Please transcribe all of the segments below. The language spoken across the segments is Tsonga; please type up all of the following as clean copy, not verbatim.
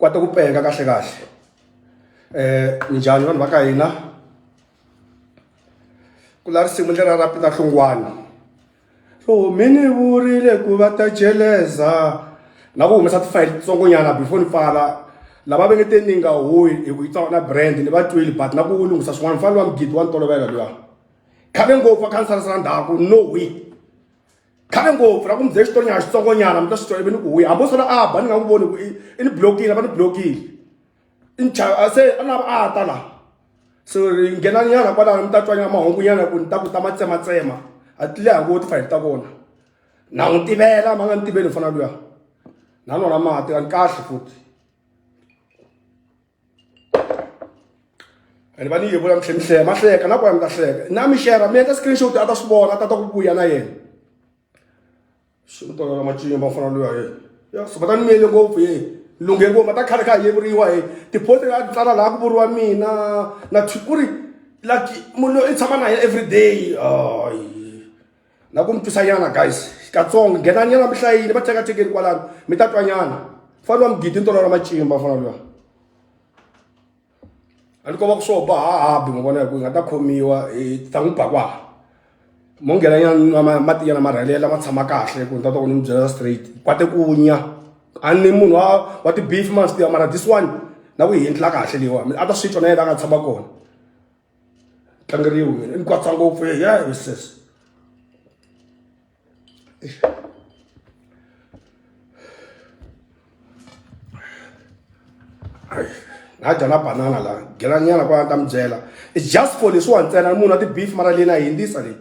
Kwate ku penga kahle kahle. Minjhani vanhu va ka hina? Ku la risimu leriya ra Peter Hlongwane ro mi ni vurile ku va ta jeleza na ku humesa tifayili titsongonyana before ni pfala lava va nge te ni nga huhi hi ku yi na brand ni va twile but na ku lunghisa swin'wana mfana wa mugidi wa ni tolovela luya khale ngopfu a kha ni salasala ndzhaku no way khale ngopfu na ku mi byela xitorinyana xitsongonyana mi ta swi twa ivi ni ku huhi hambi o sala a ba ni nga n'wi voni ku i ni block-ile va ni block-ile i ni chava se a lava a ta la so ri nghena nyana kwalano mi ta twa nyana mahungu nyana ku ni ta ku ta ma tsematsema a ti leha ngopfu tifayili ta kona na n'wi tivela ma nga ni tiveli mfana luya na nona mati a ni kahle futhi ene va ni yevula mi tlhe mi hleka ma hleka na kona mi ta hleka na mi share mi endla screenshot a ta swi vona a ta ta ku vuya na yena swi ni tolovela macimba mfana luya ye ya so va ta ni miyele ngopfu ye lunghe ngopfu va ta khale kha yevuriwa he tipost a ti tsala laha ku vuriwa mina na ku ri like munhu loyi i tshama na yena everyday ayi na ku mi twisa nyana guys katsongo nghena nyana mi hlayile va tekatekeni kwalano mi ta twa nyana mfana wa mugidi ni tolovela macimba mfana luya a ni kova ku swo ba ha habi ma vona hi ku hi nga ta khomiwa hi ta n'wi ba kwala mo nghena nyana mati nyana ma rhelela ma tshama kahle ku ni ta ta ku ni mi byela straight kwate ku nya a ni munhu wa wa ti-beef ma swi tiva mara this one na ku yi endla kahle leyiwa a ta swi twa na yena a nga tshama kona tlangeriwi mina ni kwatsa ngopfu ya sis na dya na banana la gelanyana kwa ta mi byela it's just for leswiwa ntsena munhu a ti-beef mara leyi na hindzisa leyi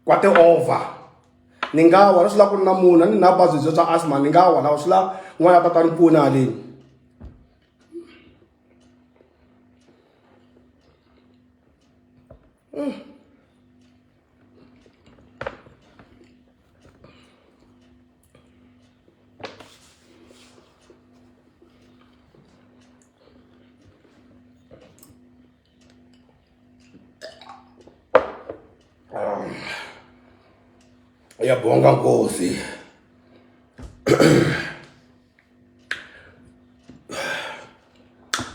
kwate over ni nga wa swi lava ku ri na munhu a ni na vuvabyi byo bya asthma ni nga wa lawa swi lava n'wana a ta ta ni pfuna haleni Ngiyabonga Nkosi.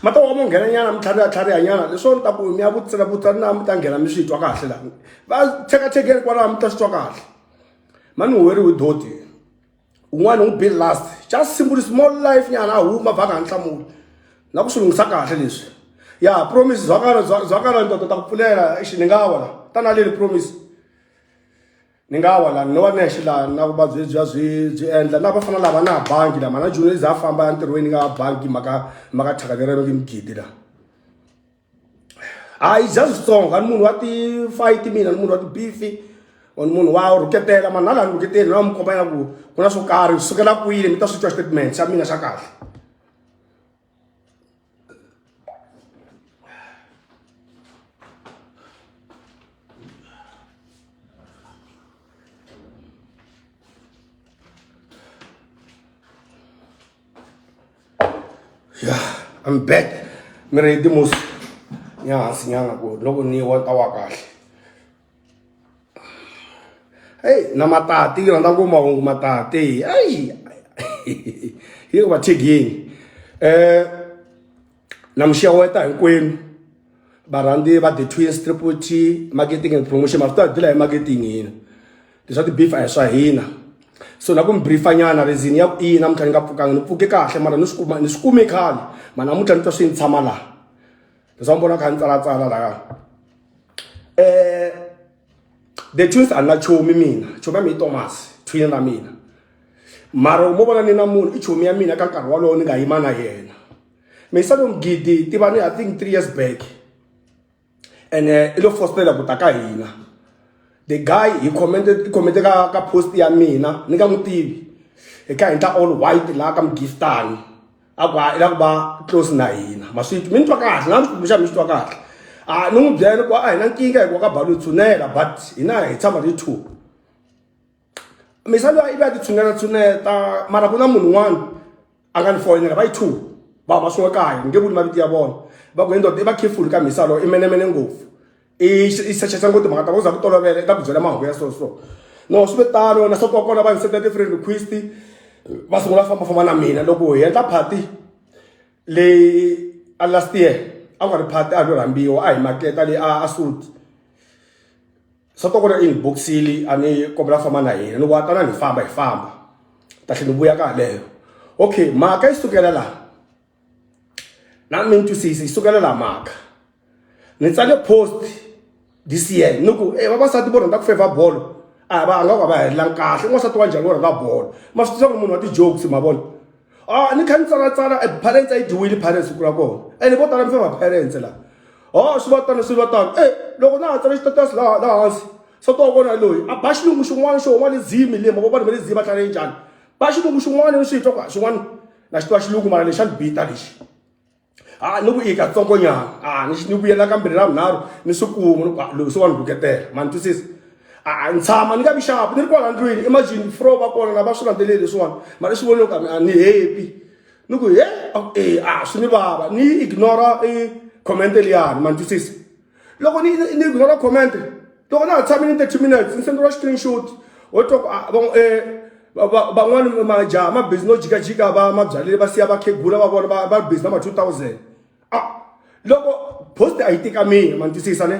Ma ta wa mo nghena nyana mi tlhariha tlhariha nyana leswo ni ta ku mi ya vutisela vutisa na mi ta nghena mi swi twa kahle la va chekachekeni kwalaho mi ta swi twa kahle ma ni huweriwi doti un'wana n'wi bill last just simple small life nyana a huma vhaka ha nhlamulo na ku swi lunghisa kahle leswi ya promise zwakala zwakala ndoda ta ku pfulela exi ni nga wa la ta na leli promise ni nga wa la no va nexe la na vuvabyi lebyiya byi byi endla na vafana lava na bangi lama na junior za famba entirhweni nga bangi mhaka mhaka thyaka leri nge mugidi la hayi just switsongo a ni munhu wa ti-fight mina ni munhu wa ti-beef or ni munhu wa rhuketela mani na laha ni rhuketeli na mi komba ya ku ku na swo karhi sukela kwini mi ta swi twa statement xa mina xa kahle ya I'm back mi ready mos ni ya hansi nyana ku loko ni wa ta wa kahle hey na matati yi rhandza ngopfu mahungu matati ayi yi ku va thegeni na mi xeweta hinkwenu varhandzi va the twins triple T marketing and promotion ma swi tiva hi deal hi marketing hina leswa ti-beef a hi swa hina so na ku mi briefa nyana reason ya ku i namuntlha ni nga pfukanga ni pfuke kahle mara ni swi kuma ni swi kume khale mara namuntlha ni twa swi ni tshama laha leswi va vona kha ni tsalatsala laya the twins a na chomi mina chomi ya mina i Thomas twin ra mina mara mo vona ni na munhu i chomi ya mina ka nkarhi wolowo ni nga yima na yena Misalo Mgidi tivani I think 3 years back and i lo fostela ku ta ka hina the guy he commented i commente ka ka post ya mina ni nga n'wi tivi hi ka hindla all white laha ka mugistani a ku i lava ku va close na hina ma swi mi ni twa kahle na kumbexana mi swi twa kahle a ni n'wi byela ku a hi na nkingha hikuva ka balu hi tshunela but hina hi tshama ri two misa luya ivi a ti tshunela tshuneta mara ku na munhu un'wana a nga ni foyinela va yi two va huma swin'we kaya ni nge vuli mavito ya vona va ku ndoda i va careful ka mhisa lowo i menemene ngopfu i i sechesa ngopfu timhaka ta ku za ku tolovela i ta ku byela mahungu ya so so no swi ve tano na swa kona va ni seta ti-friend request va sungula fambafamba na mina loko hi endla party. Leyi a last year a ku nga ri party a lo rhambiwa a hi maketa leyi a suit. Nsati wa kona i ni boxile a ni kombela ku famba na yena ni ku a tanani hi famba hi famba ta tlhela ni vuya ka yaleyo. Okay mhaka yi sukela laha na mi ni twisisi yi sukela laha mhaka ni tsale post this year ni ku e vavasati vo rhandza ku fevha bolo a va nga ku a va helangi kahle n'wansati wa njhani wo rhandza bolo ma swi tiva ku munhu wa ti-jokes ma vona a ni kha ni tsalatsala e parents a yi dyiwile parents siku ra kona ene vo tala mi fevha parents la ho swi va tano swi va tano e loko na ha tsala xitatasi laha laha hansi nsati wa kona loyi a ba xilungu xin'wana xo huma le zimi le ma vo vanhu va le zimi va tlhela njhani ba xilungu xin'wana ni swi twa ku xin'wana na xi tiva xilungu mara lexi xa ni bita lexi a ni ku i katsongonyana a ni ni vuyela kambirhi ra vunharhu ni swi kuma ni ku loyi se wa ni rhuketela ma ni twisisa a ni tshama ni nga vi xapu ni ri kwala ndlwini imagine fro va kona na va swi landzeleli leswiwani mara i swi vonile ku a ni happy ni ku he e a swi ni vava ni ignora i comment liyani ma ni twisisa loko ni ni ignora comment loko na ha tshamile 30 minutes ni senderiwa screenshot wo twa ku van'wani majaha ma busy no jikajika va mabyalile va siya vakhegula va vona va va busy na ma 2000 a loko post a yi tika mina ma ni twisisa ne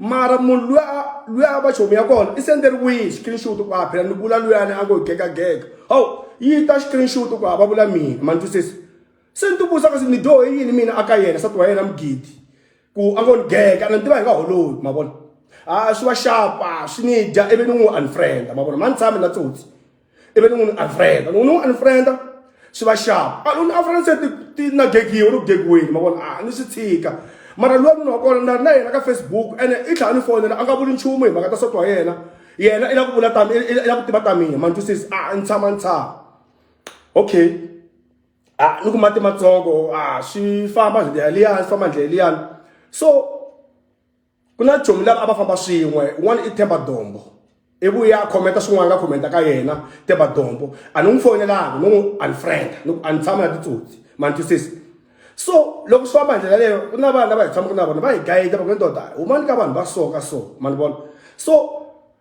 mara munhu luya luya va chomi ya kona i senderiwile screenshot ku a phela ni vula luyani a ngo gegagega hawu yi ta screenshot ku a va vula mina ma ni twisisa se ni tivutisa kasi ni dyohe yini mina aka yena nsati wa yena mugidi ku a ngo ni gega na ni tiva hi nga holovi ma vona a swi va xapa swi ni dya ivi ni n'wi unfriend ma vona ma ni tshami na tsotsi ivi ni n'wi unfriend ni n'wi unfriend swi va xapa a ni unfriend se ti na gegiwe ni ku gegiweni ma vona a ni swi tshika mara luya munhu wa kona na ri na yena ka Facebook ene i tlhela ni fonela a nga vuli nchumu hi mhaka ta nsati wa yena yena i lava ku vula ta i lava ku tiva ta mina ma ni twisisa a ni tshama ni tshama okay a ni ku mati matsongo a swi famba ndlela liyani swi famba ndlela liyani so ku na chomi lava a va famba swin'we un'wana i Themba Dombo i vuya a khomenta swin'wana nga khomenta ka yena Themba Dombo a ni n'wi foyinelanga ni n'wi unfriend ni ku a ni tshama na titsotsi ma ni twisisa so loko swi famba hi ndlela leyo ku na vanhu lava hi tshamaka na vona va hi gayida va ku ndoda humani ka vanhu va so ka so ma ni vona so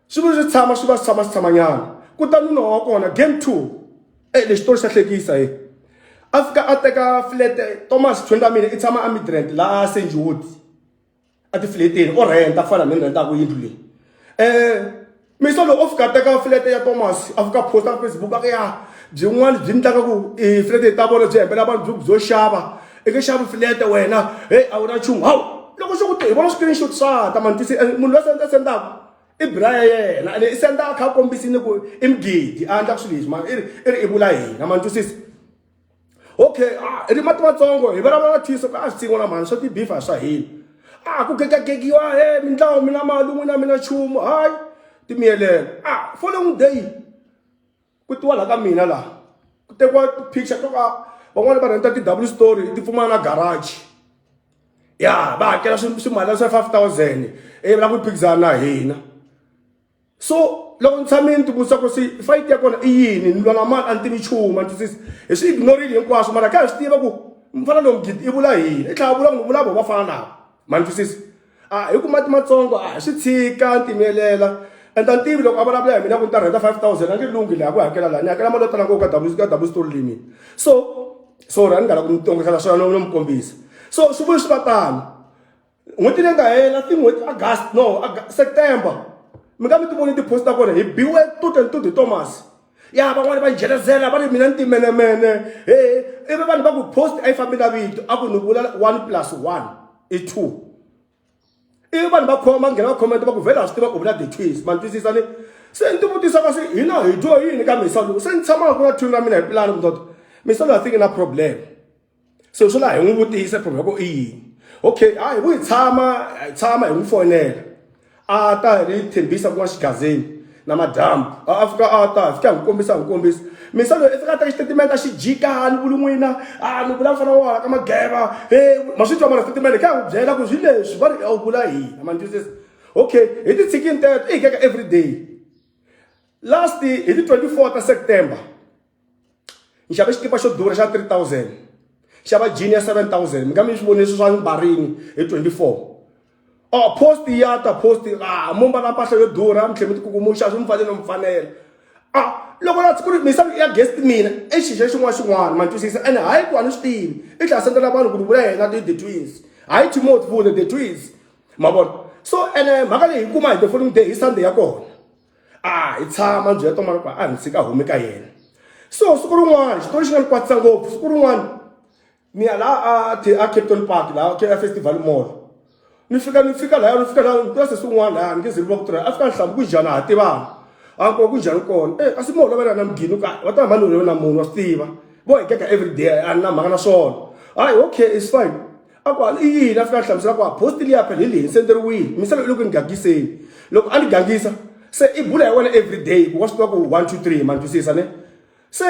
swi vuye swi tshama swi va swi tshama swi tshamanyana ku ta nuna wa kona game 2 Eh lexi xitori xa hlekisa he. A fika a teka flat Thomas twin ra mina i tshama a Midrand laha St Wood a tifleteni o rent-a ku fana na mina ni rent-aka yindlu leyi. Mixo lowu o fika a teka flat ya Thomas a fika a post-a ka Facebook a ku ya byin'wana byi endlaka ku i flat ta vona byi hembela vanhu byi ku byo xava i nge xavi flat wena heyi a wu na nchumu hawu loko xo ku te hi vona screenshot swa ta mani twisi munhu loyi a sendaka i bra ya yena ene i senda a kha a kombisile ku i mugidi a endlaka swilo leswi mara i ri i ri i vula hina ma ni twisisa okay a ri mati matsongo hi vulavula na thiso ka a swi tsingo na mhani swa tibifa swa hina a ku gegagegiwa he mintlawa mina mali n'wina mina nchumu hayi timiyelela a following day ku tiwa laha ka mina laha ku tekiwa ti-picture to ka van'wani va rent-a ti-double story ti pfumala na garage ya va hakela swimalana swa 5000 ivi va ku phikizana na hina so loko ni tshame ni tivutisa ku si fight ya kona i yini ni lwa na mani a ni tivi nchumu a ni twisisi hi swi ignorile hinkwaswo mara kha hi swi tiva ku mfana lowu mugidi i vula hina i tlhela a vula ku ni vula vo va fana navo ma ni twisisa a hi ku mati matsongo a hi swi tshika ni timelela and a ni tivi loko a vulavula hi mina ku ni ta rhenta 5000 a nge lunghi laha ku hakela laha ni hakela mali yo tala ngopfu ka double ka double story leyi mina so sorry a ni nga la ku ni tongisela swona no mi kombisa so swi vuye swi va tano n'hweti leyi nga hela ti n'hweti august no september mi nga mi ti voni ti-post ta kona hi biwe tut and tut hi thomas ya van'wani va jelezela va ri mina ni timenemene he ivi vanhu va ku post a yi fambi na vito a ku ni vula 1 plus 1 i 2 ivi vanhu va khoma nghena va comment va ku vhela ha swi tiva ku vula the twins ma ni twisisa ni se ni tivutisa kasi hina hi dyohe yini ka misa lowu se ni tshamaka ku na twin ra mina hi pulani ku ndoda misa lowu I think na problem so swi laha hi n'wi vutise problem ya ku i yini okay hayi hi vu hi tshama hi tshama hi n'wi fonela a ta hi ri tshembisa ku nga xigazeni na madyambu a fika a ta hi fika hi n'wi kombisa hi n'wi kombisa misa loyi i fika a teka xitatimende a xi jika ni vuli n'wina a ni vula mfana wa ka mageva he ma swi twa mara xitatimende kha hi n'wi byela ku swi leswi va ri a wu vula hina ma ni twisisa okay hi ti tshikini teto i hi keka everyday last hi ti 24 ta September ni xave xikipa xo durha xa 3000 xava jean ya 7000 mi nga mi swi voni leswi swa mbarini hi 24 oh post ya ta post ah mo mbala mpahla yo durha mi tlhela mi tikukumuxa swi mi fanele mi fanela A loko na ku ri misava ya guest mina i xixa xin'wana xin'wana ma ni twisisa ene hayi ku a ni swi tivi i tlhela sendela vanhu ku ni vula yena the twins hayi Timothy vule the twins ma vona so ene mhaka leyi hi kuma hi the following day hi Sunday ya kona a hi tshama ndzi ya tomana ku a ni tshika humi ka yena so siku rin'wana xitori xi nga ni kwatisa ngopfu siku rin'wana ni ya laha a Cape Park laha a Festival Mall ni fika ni fika laya ni fika laha ni twa sesi un'wana laya ni nge zeli va ku tirha a fika ni hlamu ku njhani ha tivana a ku ku njhani kona e kasi mo lovela na mugini ka va ta hamba ni na munhu wa swi tiva vo hi gega everyday a ni na mhaka na swona hayi okay it's fine a ku i yini a fika a hlamusela ku a post liya phela hi leyi ni senderiwile misala i le ku ni gangiseni loko a ni gangisa se i bula hi wena everyday ku wa swi tiva ku 1 2 3 ma ni twisisa ne se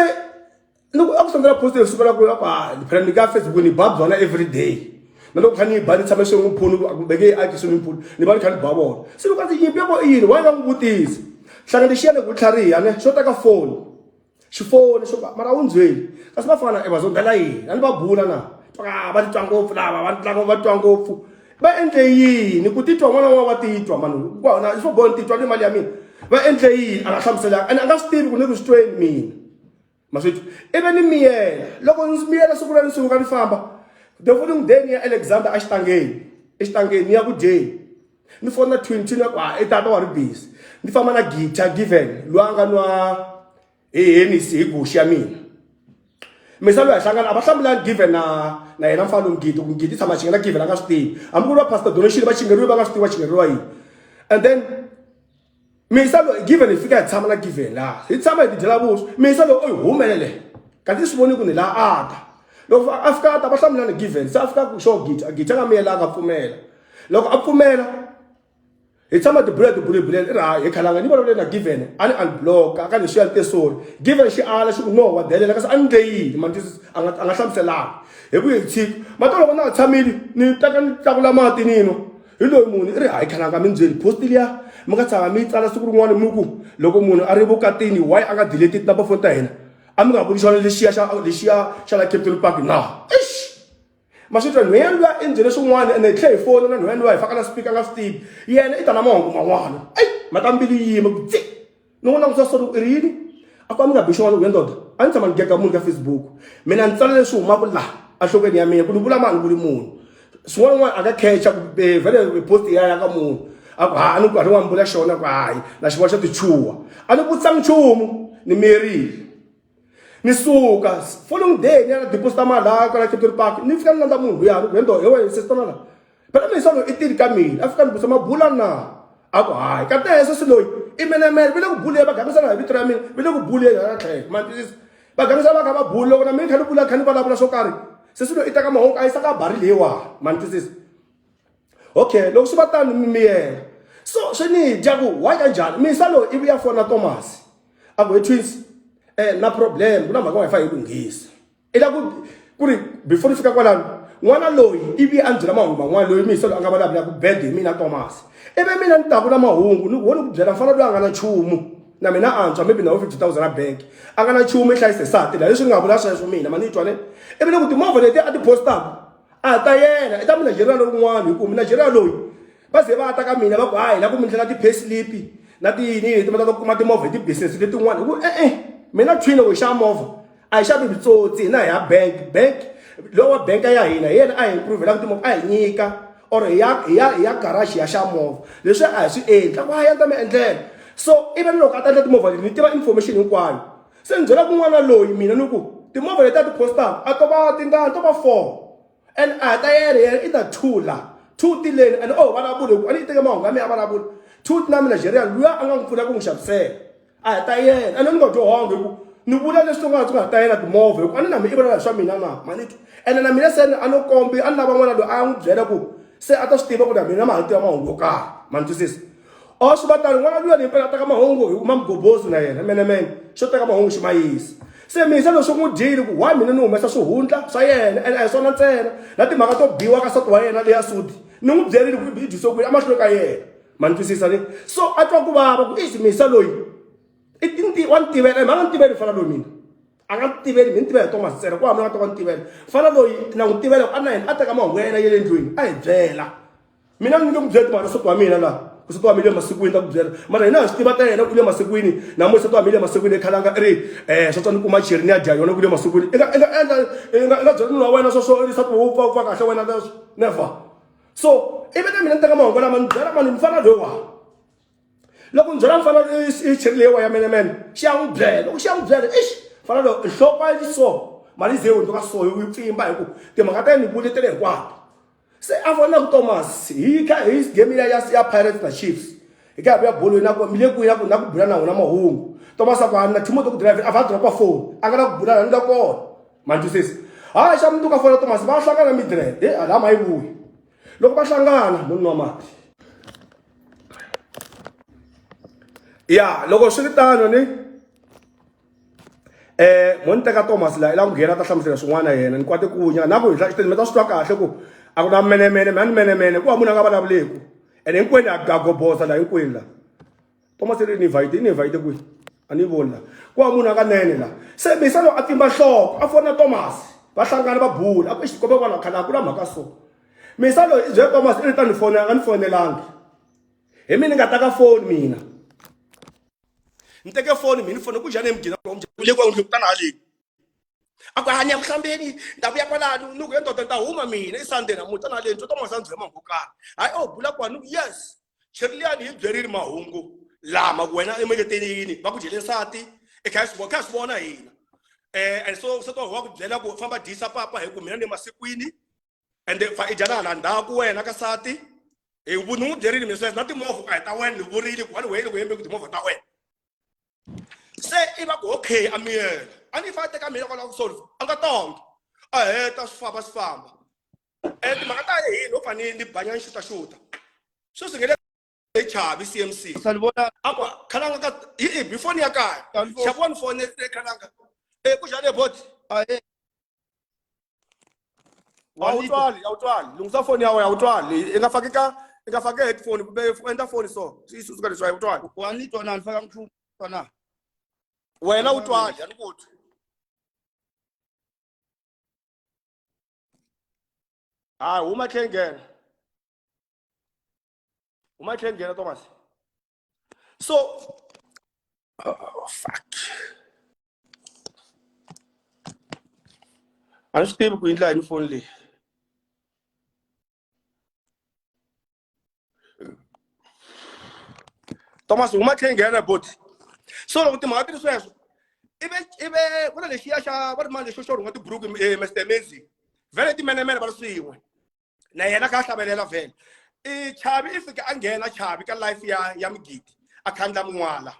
loko a ku sendela post yo sukela ku a phela ni ka Facebook ni ba byona everyday na loko kha ni ba ni tshame swimming pool ku beke a swimming pool ni va ni kha ni ba vona se loko a ndzi nyimpi ya ko i yini why nga n'wi vutisi hlanga lexiya ni ku tlhariha ne xo teka foni xifoni xo mara a wu ndzweli kasi va fana e va zondela yini a ni va bula na va titwa ngopfu lava va tlanga va twa ngopfu va endle yini ku titwa n'wana wa wa titwa mani kona swo boha ni titwa ni mali ya mina va endle yini a nga hlamuselanga ene a nga swi tivi ku ni ku swi tweni mina ma swi twa ivi ni miyela loko ndzi miyela siku leri ni suka ni famba the following day ni ya Alexander exitangeni exitangeni ni ya ku dyeni ni fona twin twin ku i tata wa ri busy ni famba na guitar given loyi a nga nwa hi Hennessy hi guxi ya mina misa loyi a hlangana a va hlamulani given na na yena mfana mugidi ku mugidi tshama chingela given a nga swi tivi hambi ku ri va pastor donation va chingeriwe va nga swi tivi va chingeriwa yini and then misa loyi given hi fika hi tshama na given laha hi tshama hi tidyela vuswa misa loyi u hi humelele kanti swi voni ku ni laha a ta loko a fika a ta va hlamulani given se a fika ku xo gija gija nga miyela a nga pfumela loko a pfumela hi tshama tibula tibulebuleni i ri hayi hi khalanga ni vulavule na given a ni unblock ka leswiya ni te sorry given xi ala xi ku no wa delela kasi a ni ndle yini ma twisisa a nga a nga hlamuselanga hi vuye hi tshika mati loko na ha tshamile ni teka ni tlakula mati ni nwa hi loyi munhu i ri hayi khalanga mi ndzeni post liya mi nga tshama mi yi tsala siku rin'wana mi ku loko munhu a ri vukatini why a nga delete tinumber phone ta hina a mi nga vuli xona lexiya xa lexiya xa la Captain Park na eish ma swi twa nhwenya luya i ndzele swin'wana ene hi tlhe hi fona na nhwenya luya hi faka na speaker a nga swi tivi yena i ta na mahungu man'wana eyi mhaka mbilu yi yima ku tsi ni n'wi langutisa sori i ri yini a ku a mi nga bi xin'wana ku ndoda a ni tshama ni gega munhu ka Facebook mina ni tsala leswi humaka laha enhlokweni ya mina ku ni vula mani vuli munhu swin'wana n'wana a nga khecha ku vhele post ya ya ka munhu a ku ha a ni ku a ni wa mbula xona ku hayi na xivona xa tichuha a ni vutisanga nchumu ni miyerile ni suka following day ni ya na deposit mali laha kwala Capital Park ni fika ni landza munhu luya ni ku hendo he wena sister la phela mina swa loyi i tini ka mina a fika ni vutisa mabula na a ku hayi ka tele sesi loyi i menemene ve le ku buleni va gangisana hi vito ra mina ve le ku buleni hala tlhelo ma twisisa va gangisana va kha va bula loko na mina ni kha ni bula kha ni vulavula swo karhi sesi loyi i teka mahungu a yisa ka bari leyiwani ma ni twisisa okay loko swi va tano mi miyela so swi ni dya ku why kanjhani misa loyi i vuya fona Thomas a ku he twins na problem ku na mhaka Wi-Fi yi lunghisa i la ku ku ri before ni fika kwalano n'wana loyi ivi a ni byela mahungu man'wana loyi misa loyi a nga vulavula ku bad hi mina Thomas ivi mina ni taku na mahungu ni wo ni ku byela mfana loyi a nga na nchumu na mina antswa maybe na wo 50,000 a bank a nga na nchumu i hlayise nsati la leswi ni nga vula sweswo mina ma ni twa ne ivi ni ku timovha leti a ti postaka a ta yena i ta Munigeria lowun'wana hi ku Munigeria loyi va ze va ta ka mina va ku hayi la ku mi ndlela ti-payslip na tiyini leti mi ta ta kuma timovha hi ti-business letin'wana hi ku e-e mina twin loko hi xava movha a hi xavi vitsotsi hina hi ya bank bank lowa bank ya hina hi yena a hi improvelaka timovha a hi nyika or hi ya hi ya hi ya garage hi ya xava movha leswi a hi swi endli a ku hayi a ni ta mi endlela so ivi loko a ta endla timovha leti ni tiva information hinkwayo se ni byela kun'wana loyi mina ni ku timovha leti a ti postaka a to va tingani to va four and a hi ta yena yena i ta two la two tileni and oh vulavula hi ku a ni yi teke mahungu ya mina a vulavula two na Nigerian luya a nga n'wi pfuna ku n'wi xavisela a hi ta yena and ni nga dyohanga hi ku ni vula leswi nga nga ta yena timovha hi ku a ni na mi i vulavula hi swa mina na ma ni twa ene na mina se a no kombi a ni lava n'wana loyi a n'wi byela ku se a ta swi tiva ku na mina ma ha tiva mahungu yo karhi ma ni twisisa or swi va tano n'wana luya ni impela a teka mahungu hi kuma mugobozi na yena menemene xo teka mahungu xi ma yisa se mina se leswi n'wi dyile ku why mina ni humesa swihundla swa yena ene a hi swona ntsena na timhaka to biwa ka nsati wa yena leya sudi ni n'wi byerile ku i dyise kwini emahlweni ka yena ma ni twisisa ni so a twa ku vava ku i misa loyi i wa ni tivela mhaka ni tiveli fana loyi mina a nga ni tiveli mi ni tivela hi Thomas ntsena ku hava nga ta va ni tivela fana loyi na n'wi tivela ku a na yena a teka mahungu ya yena ya le ndlwini a hi byela mina ni nge ku byeli timhaka ta nsati wa mina laha. Ku nsati wa mina le masikwini ta ku byela mara hina ha swi tiva ta yena ku le masikwini namuntlha nsati wa mina le masikwini ekhalanga i ri um swa tswa ni kuma cheri ni ya dya yona ku le masikwini i nga i nga endla i nga i nga byela nuna wa wena sweswo i nsati wo pfa pfa kahle wena leswo never. So ivi na mina ni teka mahungu lama ni byela mani ni fana loyiwani loko ni byela mfana i cheri leyiwa ya menemene xi ya n'wi byela loko xi ya n'wi byela ixi mfana loyi nhloko yi so mali ze yi hundzuka so yi pfimba hi ku timhaka ta yena ni vuletele hinkwato. Se a vona ku Thomas hi kha hi game ya ya Pirates na Chiefs hi ka hi vuya bolweni na ku mi le kwihi na ku na ku bula na wona mahungu Thomas a ku a na Timothy ku drive a va dropa phone a nga na ku bula na ni nga kona ma ni twisisa hayi xa mundzuku a fona Thomas va hlangana Midrand he a lama yi vuyi loko va hlangana mo nwa mati ya loko swi ri tano ni mo ni teka Thomas la i lava ku nghena ta hlamusela swin'wana yena ni kwate ku nya na ku hi mi ta swi twa kahle ku a ku na menemene mina ni menemene ku va munhu a nga vulavuleki ene hinkwenu ha goboza la hinkwenu la Thomas i ri ni invite ni invite kwihi a ni voni la ku va munhu a nga nene la se misa loyi a pfimba nhloko a fona Thomas va hlangana va bula a ku xikombe kwala khale a ku na mhaka so misa loyi i byele Thomas i ri ta ni fonela a nga ni fonelangi hi mina ni nga ta ka foni mina ni teke foni mina ni fone ku njhani emugina le kwa ndlu tana haleni a ku hanya ku hlambeni ni ta vuya kwalano ni ku ndoda ni ta huma mina i sunday namuntlha tana haleni to Thomas a ndzi byela mahungu karhi hayi o bula kwani ni ku yes cheri liyani hi byerile mahungu lama ku wena emiehleketweni yini va ku dyele nsati i kha i swi kha swi vona hina and so se to wa ku byela ku famba dyisa papa hi ku mina ni masikwini ende fa i dya na hala ndzhaku wena ka nsati hi ni n'wi byerile mina sweswo na timovha ku a hi ta wena ni vurile ku one way loko yembe ku timovha ta wena se i va ku okay a miyela a ni fa teka mina kwalaho ku solve a nga tongi a heta swi famba swi famba and timhaka ta yini no fane ni banya ni xuta xuta sweswi nge le chavi CMC Sanibona. A ku khalanga ka i before ni ya kaya Sanibona. xava wa ni fonele khalanga e ku njhani bot Ahe. A wu twali a wu twali lunghisa foni ya wena a wu twali i nga faki ka i nga faki headphone kumbe endla foni so yi susuka leswi a wu twali Wa ni twa na ni faka nchumu twa na. Wena wu twali a ni ku twi hayi huma tlhe nghena huma tlhe nghena Thomas so oh, fuck a ni swi tivi ku endla yini foni leyi Thomas huma tlhe nghena boti so loko timhaka ti ri sweswo ive ive ku na lexiya xa va ri mani lexo xo rhunga tiburuku Mr Amazing vhele timenemene va ri swin'we na yena kha hlavelela vhele i chavi i fika a nghena chavi ka life ya ya mugidi a khandla mun'wala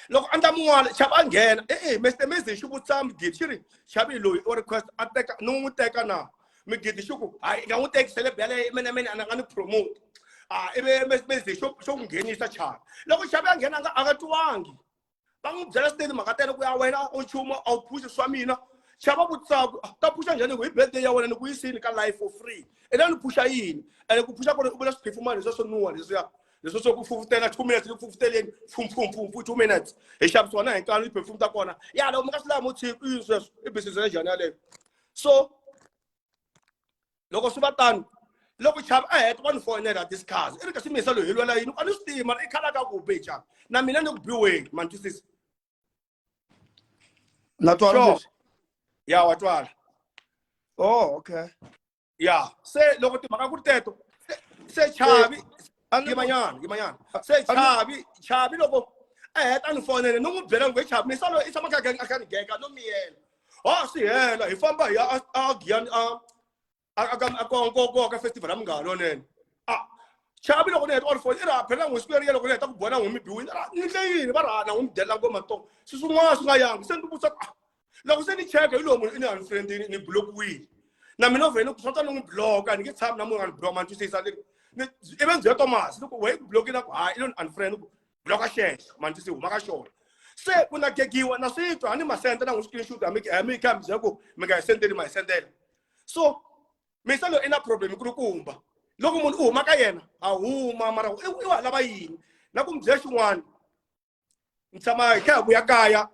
loko a ndla mun'wala chavi a nghena e-e Mr Amazing xi vutisa mugidi xi ri chavi loyi o request a teka ni n'wi teka na mugidi xi ku hayi i nga n'wi teki celeb yaleyo menemene a nga ni promote a ivi Mr Amazing xo xo ku nghenisa chavi loko chavi a nghena a nga a nga twiwangi va n'wi byela swinene timhaka ta yena ku ya wena u nchumu a wu phuxi swa mina xava vutisa ku ta phuxa njhani ku hi birthday ya wena ni ku yisini ka life for free ene ni phuxa yini ene ku phuxa kona u vula swiphefumani leswiya swo nuwa leswiya leswi swo ku fufutela 2 minutes ni ku fufuteleni pfumfumfumfu 2 minutes hi xavisiwa na hi nkanu ti-perfume ta kona ya loko mi nga swi lavi mo tshika i yini sweswo i business ya njhani yaleyo so loko swi va tano loko chava a heta va ni fonela discuss i ri ka ximisa loyi hi lwela yini a ni swi tivi mara i khala ka ku be chava na mina ni ku biweni ma ni twisisa Na twala Sure. leswi? Ya wa twala. Oh, okay. Ya se loko timhaka ku ri teto se chavi A ni ku- yimanyana yimanyana se chavi chavi loko a heta a ni fonele ni n'wi byela ngo hi chavi misa loyi i tshama kha a kha ni gega no miyela ha swi hela hi famba hi ya a Giyani a a ka festival ya Munghana Lonene a chavi loko ni heta or foni i ra phela n'wi siku leriya loko ni heta ku bona n'wi mi biwini ra ni ndle yini va ra na n'wi mi delela ngoma to swi swin'wana swi nga yangi se ni vutisa ah loko se ni cheka hi lowu munhu i ni unfriendini ni blokiwile na mina vhele ku swa ni n'wi bloka ni nge tshami na munhu a ni bloka ma ni twisisa ni ivi ndzi ya Thomas ni ku wehe ku blokile ku hayi i lo ni unfriend ku bloka xexo ma ni twisisa huma ka xona se ku na gegiwa na swi twa a ni masente na n'wi screenshot a mi a mi kha mi byela ku mi nga hi sendeli ma hi sendela so misa loyi i na problem kulukumba loko munhu u huma ka yena a huma mara i wa lava yini na ku mi byela xin'wana ni tshama hi kha hi vuya kaya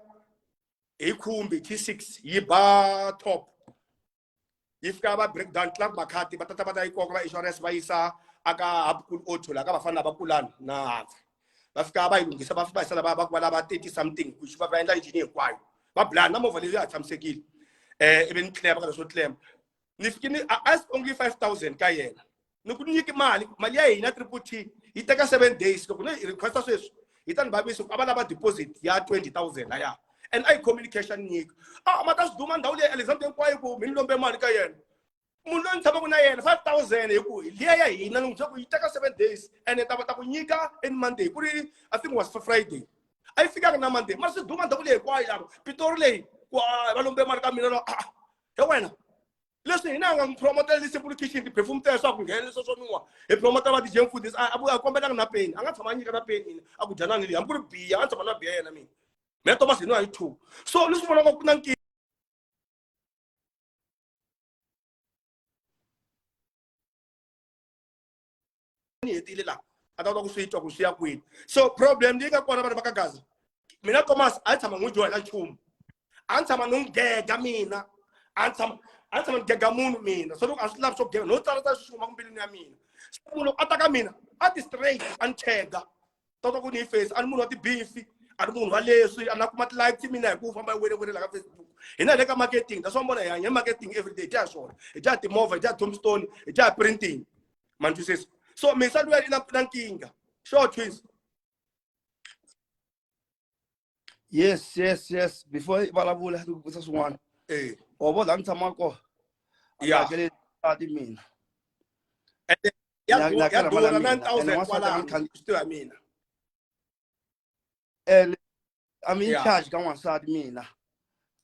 hi khumbi T6 yi ba top yi fika va break down club makhadi va tata va ta yi koka va insurance va yisa aka Habukul Auto la ka vafana va kulani na Hapfa va fika va yi lunghisa va fika va yisa va va lava 30 something ku va endla injhini hinkwayo va bulani na movha leyi ya ha tshamisekile ivi ni tlema ka leswo tlema ni fike ni a ask only 5000 ka yena ni ku nyiki mali mali ya hina triple T yi teka 7 days loko ni requesta sweswi yi ta ni vavisa ku a va lava deposit ya 20000 laya and a yi communication nyika a ma ta swi duma ndhawu leyi Alexander hinkwayo ku mi ni lombe mali ka yena munhu loyi ni tshamaka na yena 5000 hi ku liya ya hina ni n'wi byela ku yi teka 7 days and ta ta ku nyika in Monday ku ri I think was Friday a yi fikanga na Monday mara swi duma ndhawu leyi hinkwayo lava Pitori leyi ku va lombe mali ka mina a he wena leswi hina hi nga n'wi promotela le-Simple Kitchen ti-perfume ta leswaku ku nghena leswo swo nuwa hi promotela va DJ Mfundhisi a a kombelanga na peni a nga tshama a nyika na peni mina a ku dyanani leyi hambi ku ri biya a tshama na biya yena mina mina Thomas hi nwa hi two so leswi vonaka ku na nkingha ni hetile laha a ta kota ku swi twa ku swi ya kwini so problem leyi nga kona vanhu va ka Gaza mina Thomas a ni tshama n'wi dyohela nchumu a ni tshama ni n'wi gega mina a ni tshama a ni tshama ni gega munhu mina so loko a swi lavi swo gega no tsala tsala swi huma mbilwini ya mina so munhu loko a ta ka mina a ti straight a ni chega tota ku ni yi face a ni munhu wa tibifi a ni munhu wa leswi a na kuma ti-likes mina hi ku famba wele wele la ka Facebook hina hi le ka marketing that's why mbona hi hanya marketing everyday hi dya hi swona hi dya timovha hi dya tombstone hi dya printing ma ni twisisa so misa luya i na na nkingha sure twins. Yes, yes, yes, before i vulavula ni ku vutisa swin'wana. Eh. Wa vona laha ni tshamaka kona a Yeah. hakeli nsati mina. Ende ya Ni ya hakela mali ya durha mina ene 9000 n'wansati a nga kwalano ni khandziyi. swi tiva mina. Ene I'm in Yeah. charge ka n'wansati mina.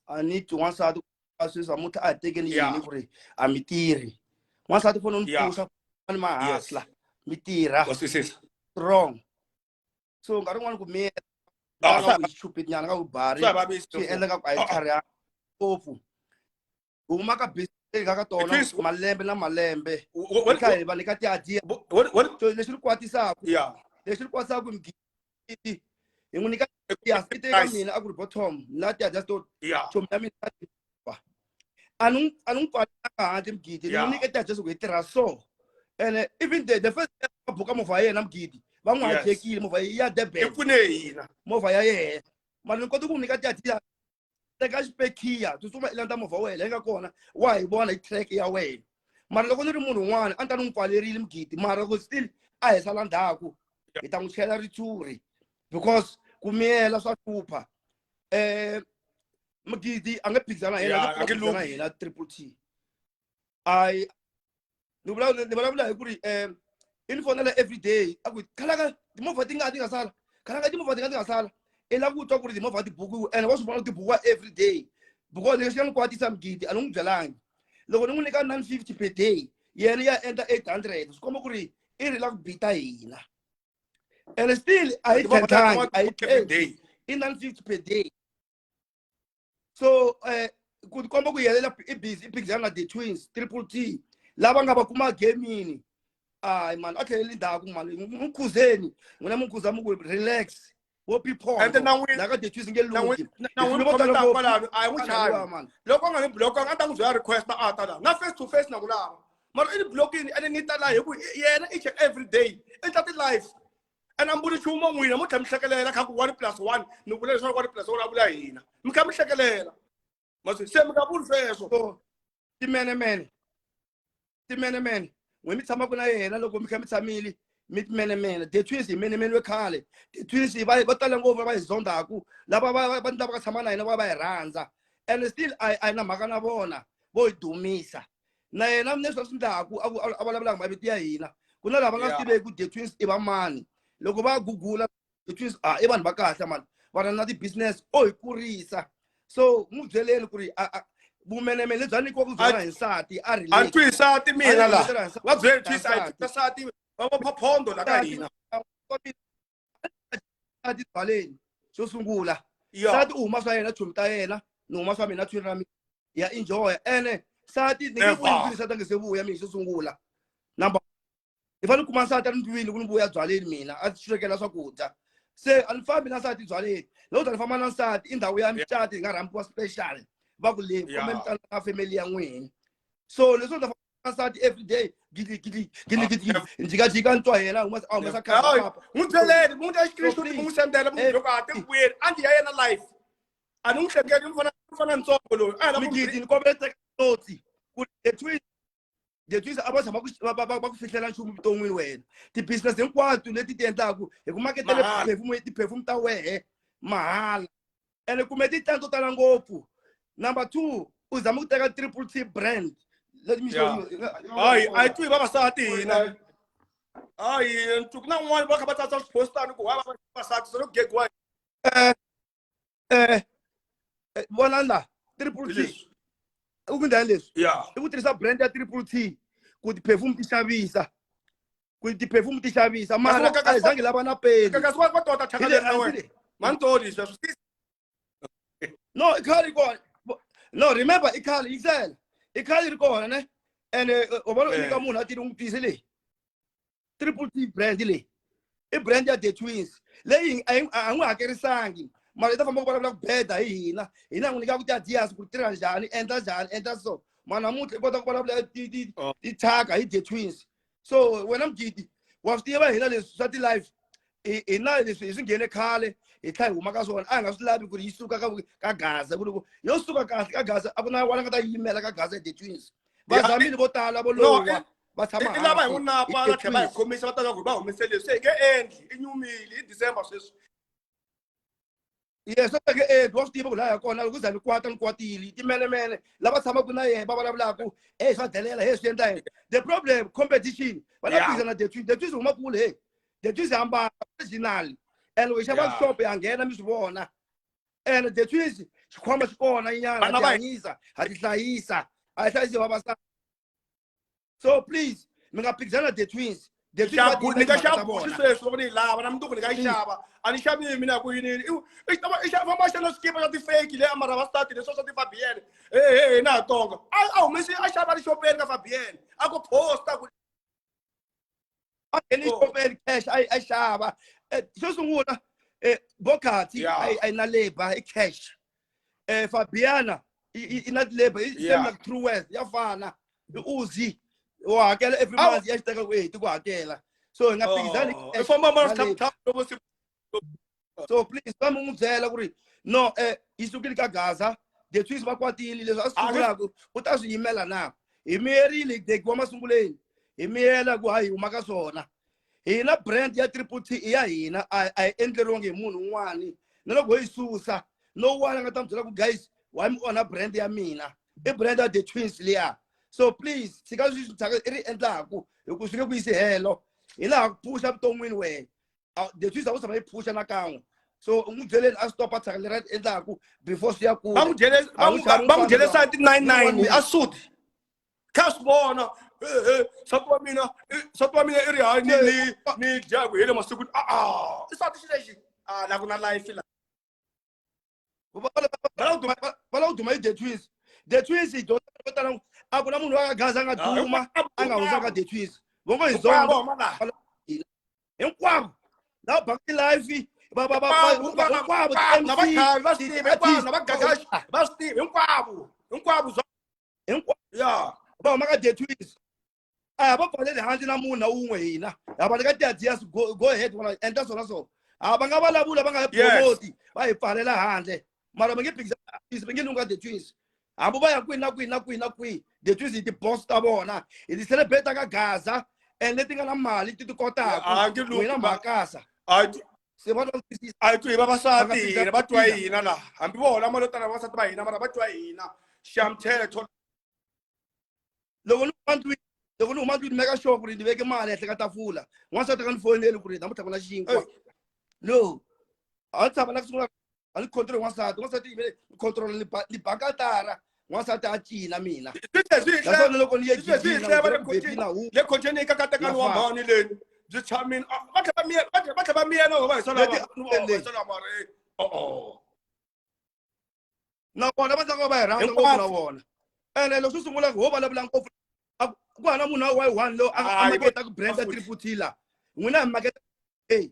I need to n'wansati a sweswi namuntlha a hi tekeni Yeah. yini ku ri a mi tirhi. N'wansati u fanele ni Yeah. pfuxa ni ma Yes. hustler mi tirha Wa twisisa. strong. So nkarhi wun'wani ku miyela Ah, nga swa ku stupid nyana nga ku bari swa hi vavisa swi endla nga ku a hi Ah, ah. tlhariha ngopfu. Huma ka business ka tona Twins, malembe na malembe. What Hi kha hi va nyika ti-idea. what So lexi ni kwatisaka yeah. lexi ni kwatisaka mugidi hi n'wi nyika ideas i teka Nice. mina a ku ri bottom na ti-ideas to Yeah. chomi ya mina a ni a ni n'wi pfalelanga handle mugidi ni n'wi Yeah. nyike ti-ideas ku hi tirha so ene even the first day va buka movha ya yena mugidi va n'wi Yes. hajekile movha ya I Durban pfune hina. movha ya yena mara ni kota ku n'wi nyika ti-idea teka xipekiya tsutsuma i landza movha wa wena yi nga kona wa hi vona hi track ya wena mara loko ni ri munhu un'wana a ni ta ni n'wi pfalerile mugidi mara loko still a hi sala ndzhaku hi ta n'wi chela ritshuri because ku miyela swa hlupha mugidi a nge phikizana na yena a Yeah, nge a nge phikizana na lunghi. hina triple T I ni vulavula ni vulavula hi ku ri i ni fonela everyday a ku khalanga timovha ti nga ti nga sala khalanga timovha ti nga ti nga sala i lava ku twa ku ri timovha ti bukiwe ene wa swi vona ku ti bukiwa everyday because lexi nga ni kwatisa mugidi a ni n'wi byelangi loko ni n'wi nyika 950 per day yena ya endla 800 swi komba ku ri i ri la ku bita hina and still a hi Timovha ta tlhentlhangi a hi every day. i 950 per day so ku tikomba ku yelela i busy i phikizana na the twins triple T lava nga va kuma gamini hayi mani a tlheleli ndzhaku mani n'wi khuzeni n'wina mi khuza mi ku relax wo Ende na n'wina- la ka the twins nge na n'wi lunghi na n'wi vo tala khometa ngopfu. kwalano a hi n'wi chavi mani loko a nga ni block a ta n'wi byela request a ta la na face to face na ku lava mara i ni blockini ene ni ta la hi ku yena each and every day i endla ti-live and a mi vuli nchumu n'wina mo tlhela mi hlekelela kha ku 1 plus 1 ni vula leswaku 1 plus 1 a vula hina mi kha mi hlekelela masi se mi nga vuli sweswo so timenemene timenemene n'we mi tshamaka na yena loko mi kha mi tshamile mi timenemene the twins hi menemene we khale the twins va va tala ngopfu va hi zondaku lava va va va ka tshama na hina va va hi rhandza and still a hi na mhaka na vona vo hi dumisa na yena leswi a swi ndlaku a ku a vulavulaka mavito ya hina ku na lava nga swi tiveki ku the twins i va mani loko va gugula the twins a i vanhu va kahle mani va na ti-business o hi kurisa so n'wi byeleni ku ri vumenemene lebyi a nyikiwaka byona hi nsati a a ni twi nsati mina la va byeli twins a hi nsati va va phaphondo la ka hina nsati byaleni xo sungula nsati u huma swa yena chomi ta yena ni huma swa mina thwini ra mina ya enjoy ene nsati ni nge vuyi ndlwini nsati a nge se vuya mina xo sungula number ni fanele kuma nsati a ni ndlwini ku ni vuya byaleni mina a swekela swakudya se a ni fambi na nsati byaleni loko ta ni famba na nsati i ndhawu ya mucato hi nga rhambiwa special va ku leyi kumbe mi ta na family ya n'wina so leswo ni ta famba Wansati every day gidi gidi gidi gidi jikajika ni twa yena humesa a humesa khaya n'wi byeleni n'wi ta screenshot mi n'wi sendela mi n'wi byela ku a ti vuyeli a ndi ya yena life a ni n'wi hleketi mfana ntsongo loyi a hi migidi ni kombela teka notsi ku the twins, the twins a va tshama va ku fihlela nchumu vuton'wini wena. Ti-business hinkwato leti ti endlaku hi ku maketele perfume, ti-perfume ta wehe mahala, ene kume titlangi to tala ngopfu. Number two, u zama ku teka Triple T brand. Let me show you. Hayi, a yi twi vavasati hina. Hayi, ku na un'wana va kha va tsatsa swiphostani ku wa vavasati se loko gegiwa. Vona la Triple T u ku ndlani leswi i ku tirhisa brand ya Triple T ku ti-perfume ti xavisa, ku ti-perfume ti xavisa, mara a hi zangi lava na peni. Kasi va tota thyaka leri na wena mantoli sweswo. No, i khale kona. No, remember, i khale yingisela, i khale ri kona ne. Ene u vona u nyika munhu a tiri n'wi twise leyi Triple T brand leyi i brand ya The Twins leyi a n'wi hakerisangi, mara i ta famba ku vulavula ku beda hi hina. Hina n'wi nyikaka ti-ideas ku tirha njhani, endla njhani, endla so. Mara namuntlha i kota ku vulavula tithyaka hi The Twins. So wena mugidi wa swi tiva, hina leswi swa ti-life hina leswi hi swi nghene khale, hi tlhela hi huma ka swona. A hi nga swi lavi ku ri yi suka ka Gaza, ku ri ku yo suka kahle ka Gaza, a ku na wala nga ta yimela ka Gaza. The Twins va zamile vo tala vo lowa va tshama. I lava hi n'wi napa va tlhela va hi khomisa, va ta ku va humese leswi se hi nge endli. I nyumile i December sweswi. Yes, swi nge endli. Wa swi tiva ku laha ya kona loko za ni kwata ni kwatile timenemene lava tshamaka na yena va vulavulaka e swa delela he swi endla yena. The problem, competition va la phikizana. The Twins, The Twins huma kule he. The Twins hambana original and loko hi xava shop ya nghena mi swi vona. And The Twins xikhwama xi kona nyana, ha ti hanyisa, ha ti hlayisa, a hi hlayisi vavasati. So please, mi nga phikizana The Twins. The Twins ni nga xava buxi sweswi loko ni yi lava na mundzuku ni nga yi xava. A ni xavi mina ku yini i famba xana swikipa swa ti-fake le amara vasati leswi swa ti-Fabienne he he he na ha tonga a humesi a xava ri xopeni ka Fabienne a ku posta ku A ngheni xopeni cash a xava. Xo sungula, Bokati a yi na labor, i cash. Fabiana i na labor, i same like Truworths, ya fana i Uzi wa hakela every month ya xi teka ku heti ku hakela, so hi nga phikizani. I famba mara. So please, va mi n'wi byela ku ri no, yi sukile ka Gaza. The Twins va kwatile leswi a swi sungulaka u ta swi yimela na hi miyerile hi dekiwa masunguleni hi miyela ku hayi huma ka swona. Hina brand ya Triple T i ya hina, a hi endleriwangi hi munhu un'wani. Na loko ho yi susa, no one a nga ta mi byela ku guys why mi onha brand ya mina. I brand ya The Twins liya. So please, tshika sweswi thyaka i ri endlaku hi ku swi nge ku yisi helo. Hi laha ku phusha vuton'wini wena The Twins a wu tshama yi phusha nakan'we. So u n'wi byeleni a stopa thyaka leri a ri endlaku before swi ya kule. Va n'wi byele sati 99 a sudi kha swi vona nsati wa mina i ri hayi ni dya ku hele masiku a a i sati xi lexi a la ku na life la. Va lava ku duma hi The Twins. The Twins hi dyondza vo tala, a ku na munhu wa ka Gaza a nga duma a nga hundzaka The Twins. Va ngo hi zonda hinkwavo lava baka ti-life hinkwavo na vachavi va swi tivi hinkwavo na vagagaxi va swi tivi hinkwavo hinkwavo. Hinkwavo ya va huma ka The Twins. A va pfaleli handle na munhu na wun'we. Hina ha va nyika ti-ideas, go ahead, vona endla swona so. A va nga vulavula, va nga hi promoti, va hi pfalela handle, mara va nge phikizani, va nge lunga The Twins hambi va ya kwihi na kwihi na kwihi na kwihi. The Twins hi ti-boss ta vona, hi ti-celebrate ka Gaza and leti nga na mali ti kotaka n'wina mhakasa se va twa. A hi twi hi vavasati hina, va twa hina laha hambi vona mali yo tala vavasati va hina, mara va twa hina xamthetho. Loko ni huma ndlwini, loko ni huma ndlwini, meka sure ku ri ni veke mali ehenhla ka tafula. N'wansati ka ni foneli ku ri namuntlha ku na xinkwa. No, a ni tshama na ku sungula a ni control n'wansati. N'wansati yimele ni control ni bakatara n'wansati a cina mina. Naswona loko ni ye gijina le khocheni ka katekani wa mhani leni byi tshamini va tlhela va va tlhela va miyela va hisa lava mara o Na vona va tlanga va hi rhandza ngopfu na vona. Ene loko swo sungula ho vulavula ngopfu ku hana munhu wa one lowu a maketa ku brand ya Triple T la n'wina hi maketa hey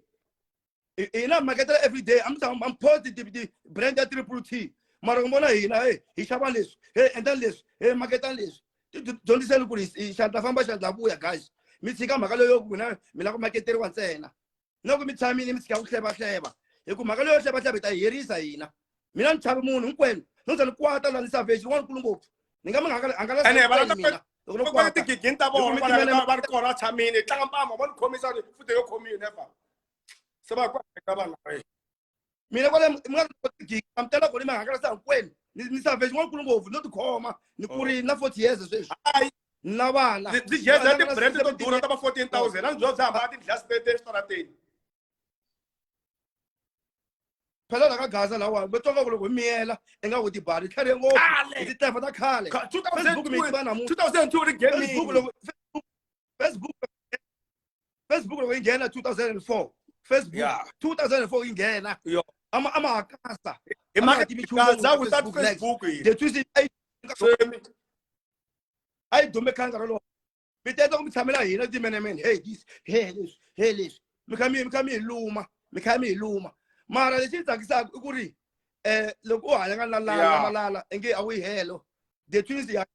hina hi maketela everyday. I'm I'm positive ti brand ya Triple T, mara ku vona hina hey hi xava leswi, hey endla leswi, hey maketa leswi. Ti dyondziseni ku ri xandla famba xandla vuya guys. Mi tshika mhaka leyo ku na mi lava ku maketeriwa ntsena. Na ku mi tshamile mi tshika ku hlevahleva. Hi ku mhaka leyo hlevahleva hi ta yi herisa hina. Mina ni chavi munhu hinkwenu. No za ni kwata la ni savage rin'wana nkulu ngopfu. Ni nga mi hangalasa Ene va lava mina. Loko no va kwata. tigigini ta Hi ku vona mi kwala timene- va ri kona va tshamile tlanga mpama va ni khomisa futhi yo khomiwi never se va ku ka vanhu lava Mina kwale mi nga tigigi mi tela kona mi hangalasa hinkwenu. Ni savage rin'wana nkulu ngopfu no tikhoma. Ni kurile na 40 years sweswi. Hayi. Na vana. Byi jeza ti-brand to durha ta va 14,000 a ni byo byi hambana ti-glass tete eswitarateni. Phela la ka Gaza lawa va twanga ku loko hi miyela ingaku tibari tlharihe ngopfu Khale. hi titefa ta khale. Facebook mi yi tiva namuntlha. 2002 ri gaming. Facebook loko Facebook loko yi nghena 2004. Facebook 2004 yi nghena. Yo. Ama hakasa. Hi Ama mhaka nga tivi nchumu Gaza ngopfu without Facebook next. Facebook hi. The twist Same. a yi dume khale nkarhi wolowo. Mi teta ku mi tshamela hina timenemene. Hey this, hey leswi, hey leswi. Mi kha mi mi kha mi hi luma, mi kha mi hi luma. Mara lexi tsakisaka i ku ri loko u hanya nga na lala malala inge a wu yi helo. The twins ya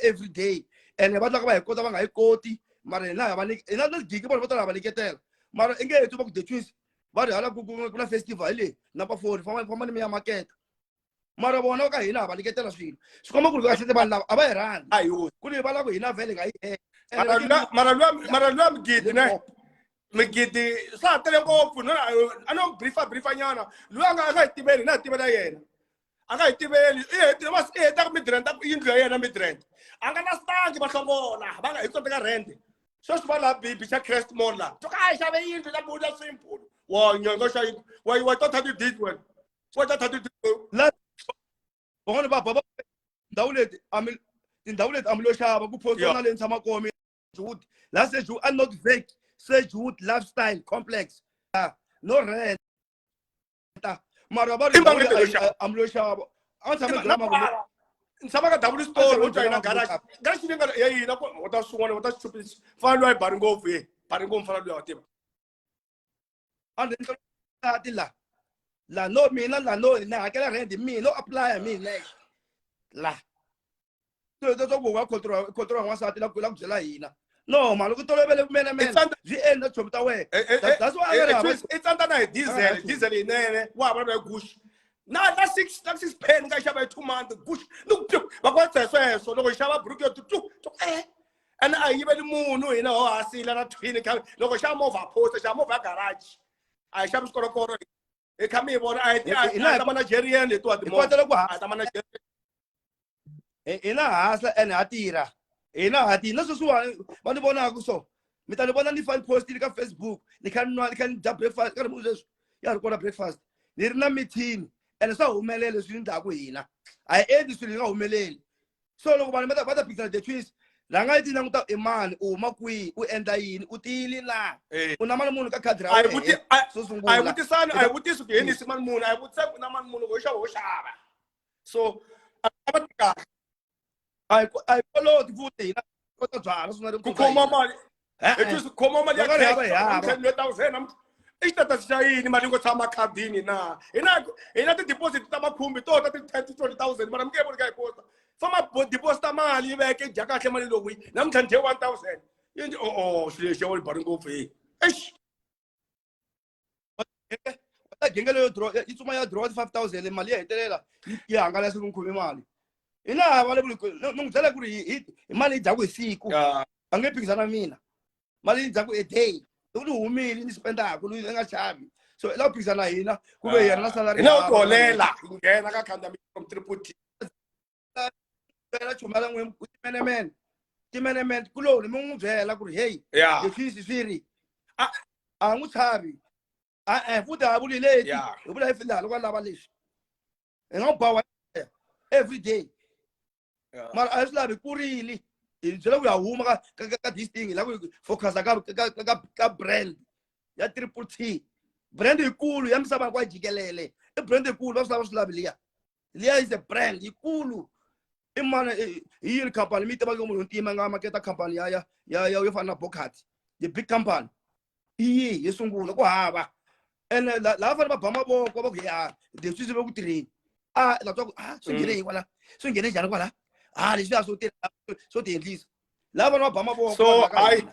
every day and va tlanga va hi kota va nga hi koti mara hina ha va nyika hina na gigi vona vo tala ha va nyiketela mara inge hi twa ku the twins va ri hala ku na festival hi le number 4 famba famba ni mi ya maketa mara vona ka hina ha va nyiketela swilo swi komba ku ri kahle vanhu lava a va hi rhandzi A hi wo. Ku ri va lava ku hina vhele nga yi hela. Mara luya migidi ne migidi swa ha tele ngopfu no a no briefa briefa nyana luya a nga hi tiveli na hi tivela yena a nga hi tiveli i hetile va i heta midrand yindlu ya yena midrand a nga na stangi va hlongola va nga hi tsoteka rent sweswi va laha bibi xa Crest Mall laha to ka a hi xave yindlu la buda simple wa nyanga xa wa wa ta thirty days wena wa ta 30 days La van'wana va ba ndhawu leti a mi tindhawu leti a mi lo xava ku postiwa na le ni tshama kona Sedgewood la Sedgewood a not vac Sedgewood lifestyle complex no rent mara va ri I mali leyi lo xava. a mi lo xava a ni tshame drama ku ni tshama ka double store wo joyina garage garage leyi nga ya yina ku u ta swin'wana u ta xi mfana luya yi bari ngopfu ye bari ngopfu mfana luya wa tiva A ni ti la la no mina la no ni hakela rent hi mina no apply mina la to to ku wa control control n'wansati la ku la ku byela hina no mali ku tolovele ku mene mene byi endla chomi ta wena. That's why a nga ri I tsandza na hi diesel diesel yinene wa ha vulavula hi gush na na six pen nga xava hi 2 months gush ni ku va ku va sweswo loko hi xava buruku yo tu tu ene a hi yiveli munhu hina ho hasila na twini kha loko xava movha posta xava movha ya garage a hi xavi swikorokoro hi kha mi hi vona a hi ta managerian letiwa timovha ku a ta managerian. Hina hasla ene ha tirha hina ha tirha na sweswiwani va ni vonaka so mi ta ni vona ni fa ni postile ka Facebook ni kha ni nwa ni kha ni dya breakfast ka ri sweswi ya ri kona breakfast ni ri na meeting ene swa humelela leswi ndlaku hina a hi endli swilo hi nga humeleli so loko vanhu va ta phikisana the twins rhanga yi ti languta i mani u huma kwihi u endla yini u tiyile na u na mali munhu ka khadi ra wena xo sungula. A hi vutisani a hi vutisi ku henisi mali munhu a hi vutisa ku na mali munhu ho xava ho xava so a va ti kahle. A hi koloti futhi hina kota byala swinene. Ku khoma mali hi ku khoma mali ya cash 100,000 i xitata xa yini mali yi ngo tshama khadini na hina ti-deposit ta makhumbi to ta ti-10 to 20,000 mara mi nge voni ka hi posta famba deposita mali yi veke dya kahle mali lowu namuntlha ni dye 1,000 yi o xilo lexi ya wona bari ngopfu hi eish. Ta genge leyo draw yi tsuma ya draw 5,000 mali ya hetelela yi hangalasa ku khome mali hina va le ku ni n'wi byela ku ri hi mali yi dyaku hi siku a nge phikizana na mina mali yi dyaku a day loko ni humile ni spendaku ni nga xavi so i lava ku phikizana na hina ku ve yena na salary. Hina u tiholela nghena ka khanda from triple T. Byela chumela n'we timenemene timenemene kuloni mi n'wi byela ku ri hey leswi swi ri a n'wi chavi e-e futhi ha vuli leti hi vula hi laha loko a lava leswi hi nga n'wi ba wa every day mara a hi swi lavi kurile hi byela ku ya huma ka this thing hi lava ku focusa ka brand ya Triple T brand yikulu ya misava hinkwayo jikelele i brand yikulu va swi lava swi lavi liya liya is a brand yikulu i mani hi yini khampani mi yi tivaka munhu ntima nga maketa khampani ya yo fana na Bokhat the big company i yihi yo sungula ku hava ene laha fanele va ba mavoko va ku ya leswi swi ve ku tirheni a la twa ku a swi nghene hi kwala swi nghene njhani kwala. Ha leswiya swo tirha swo ti endlisa lava vanhu va ba mavoko so hayi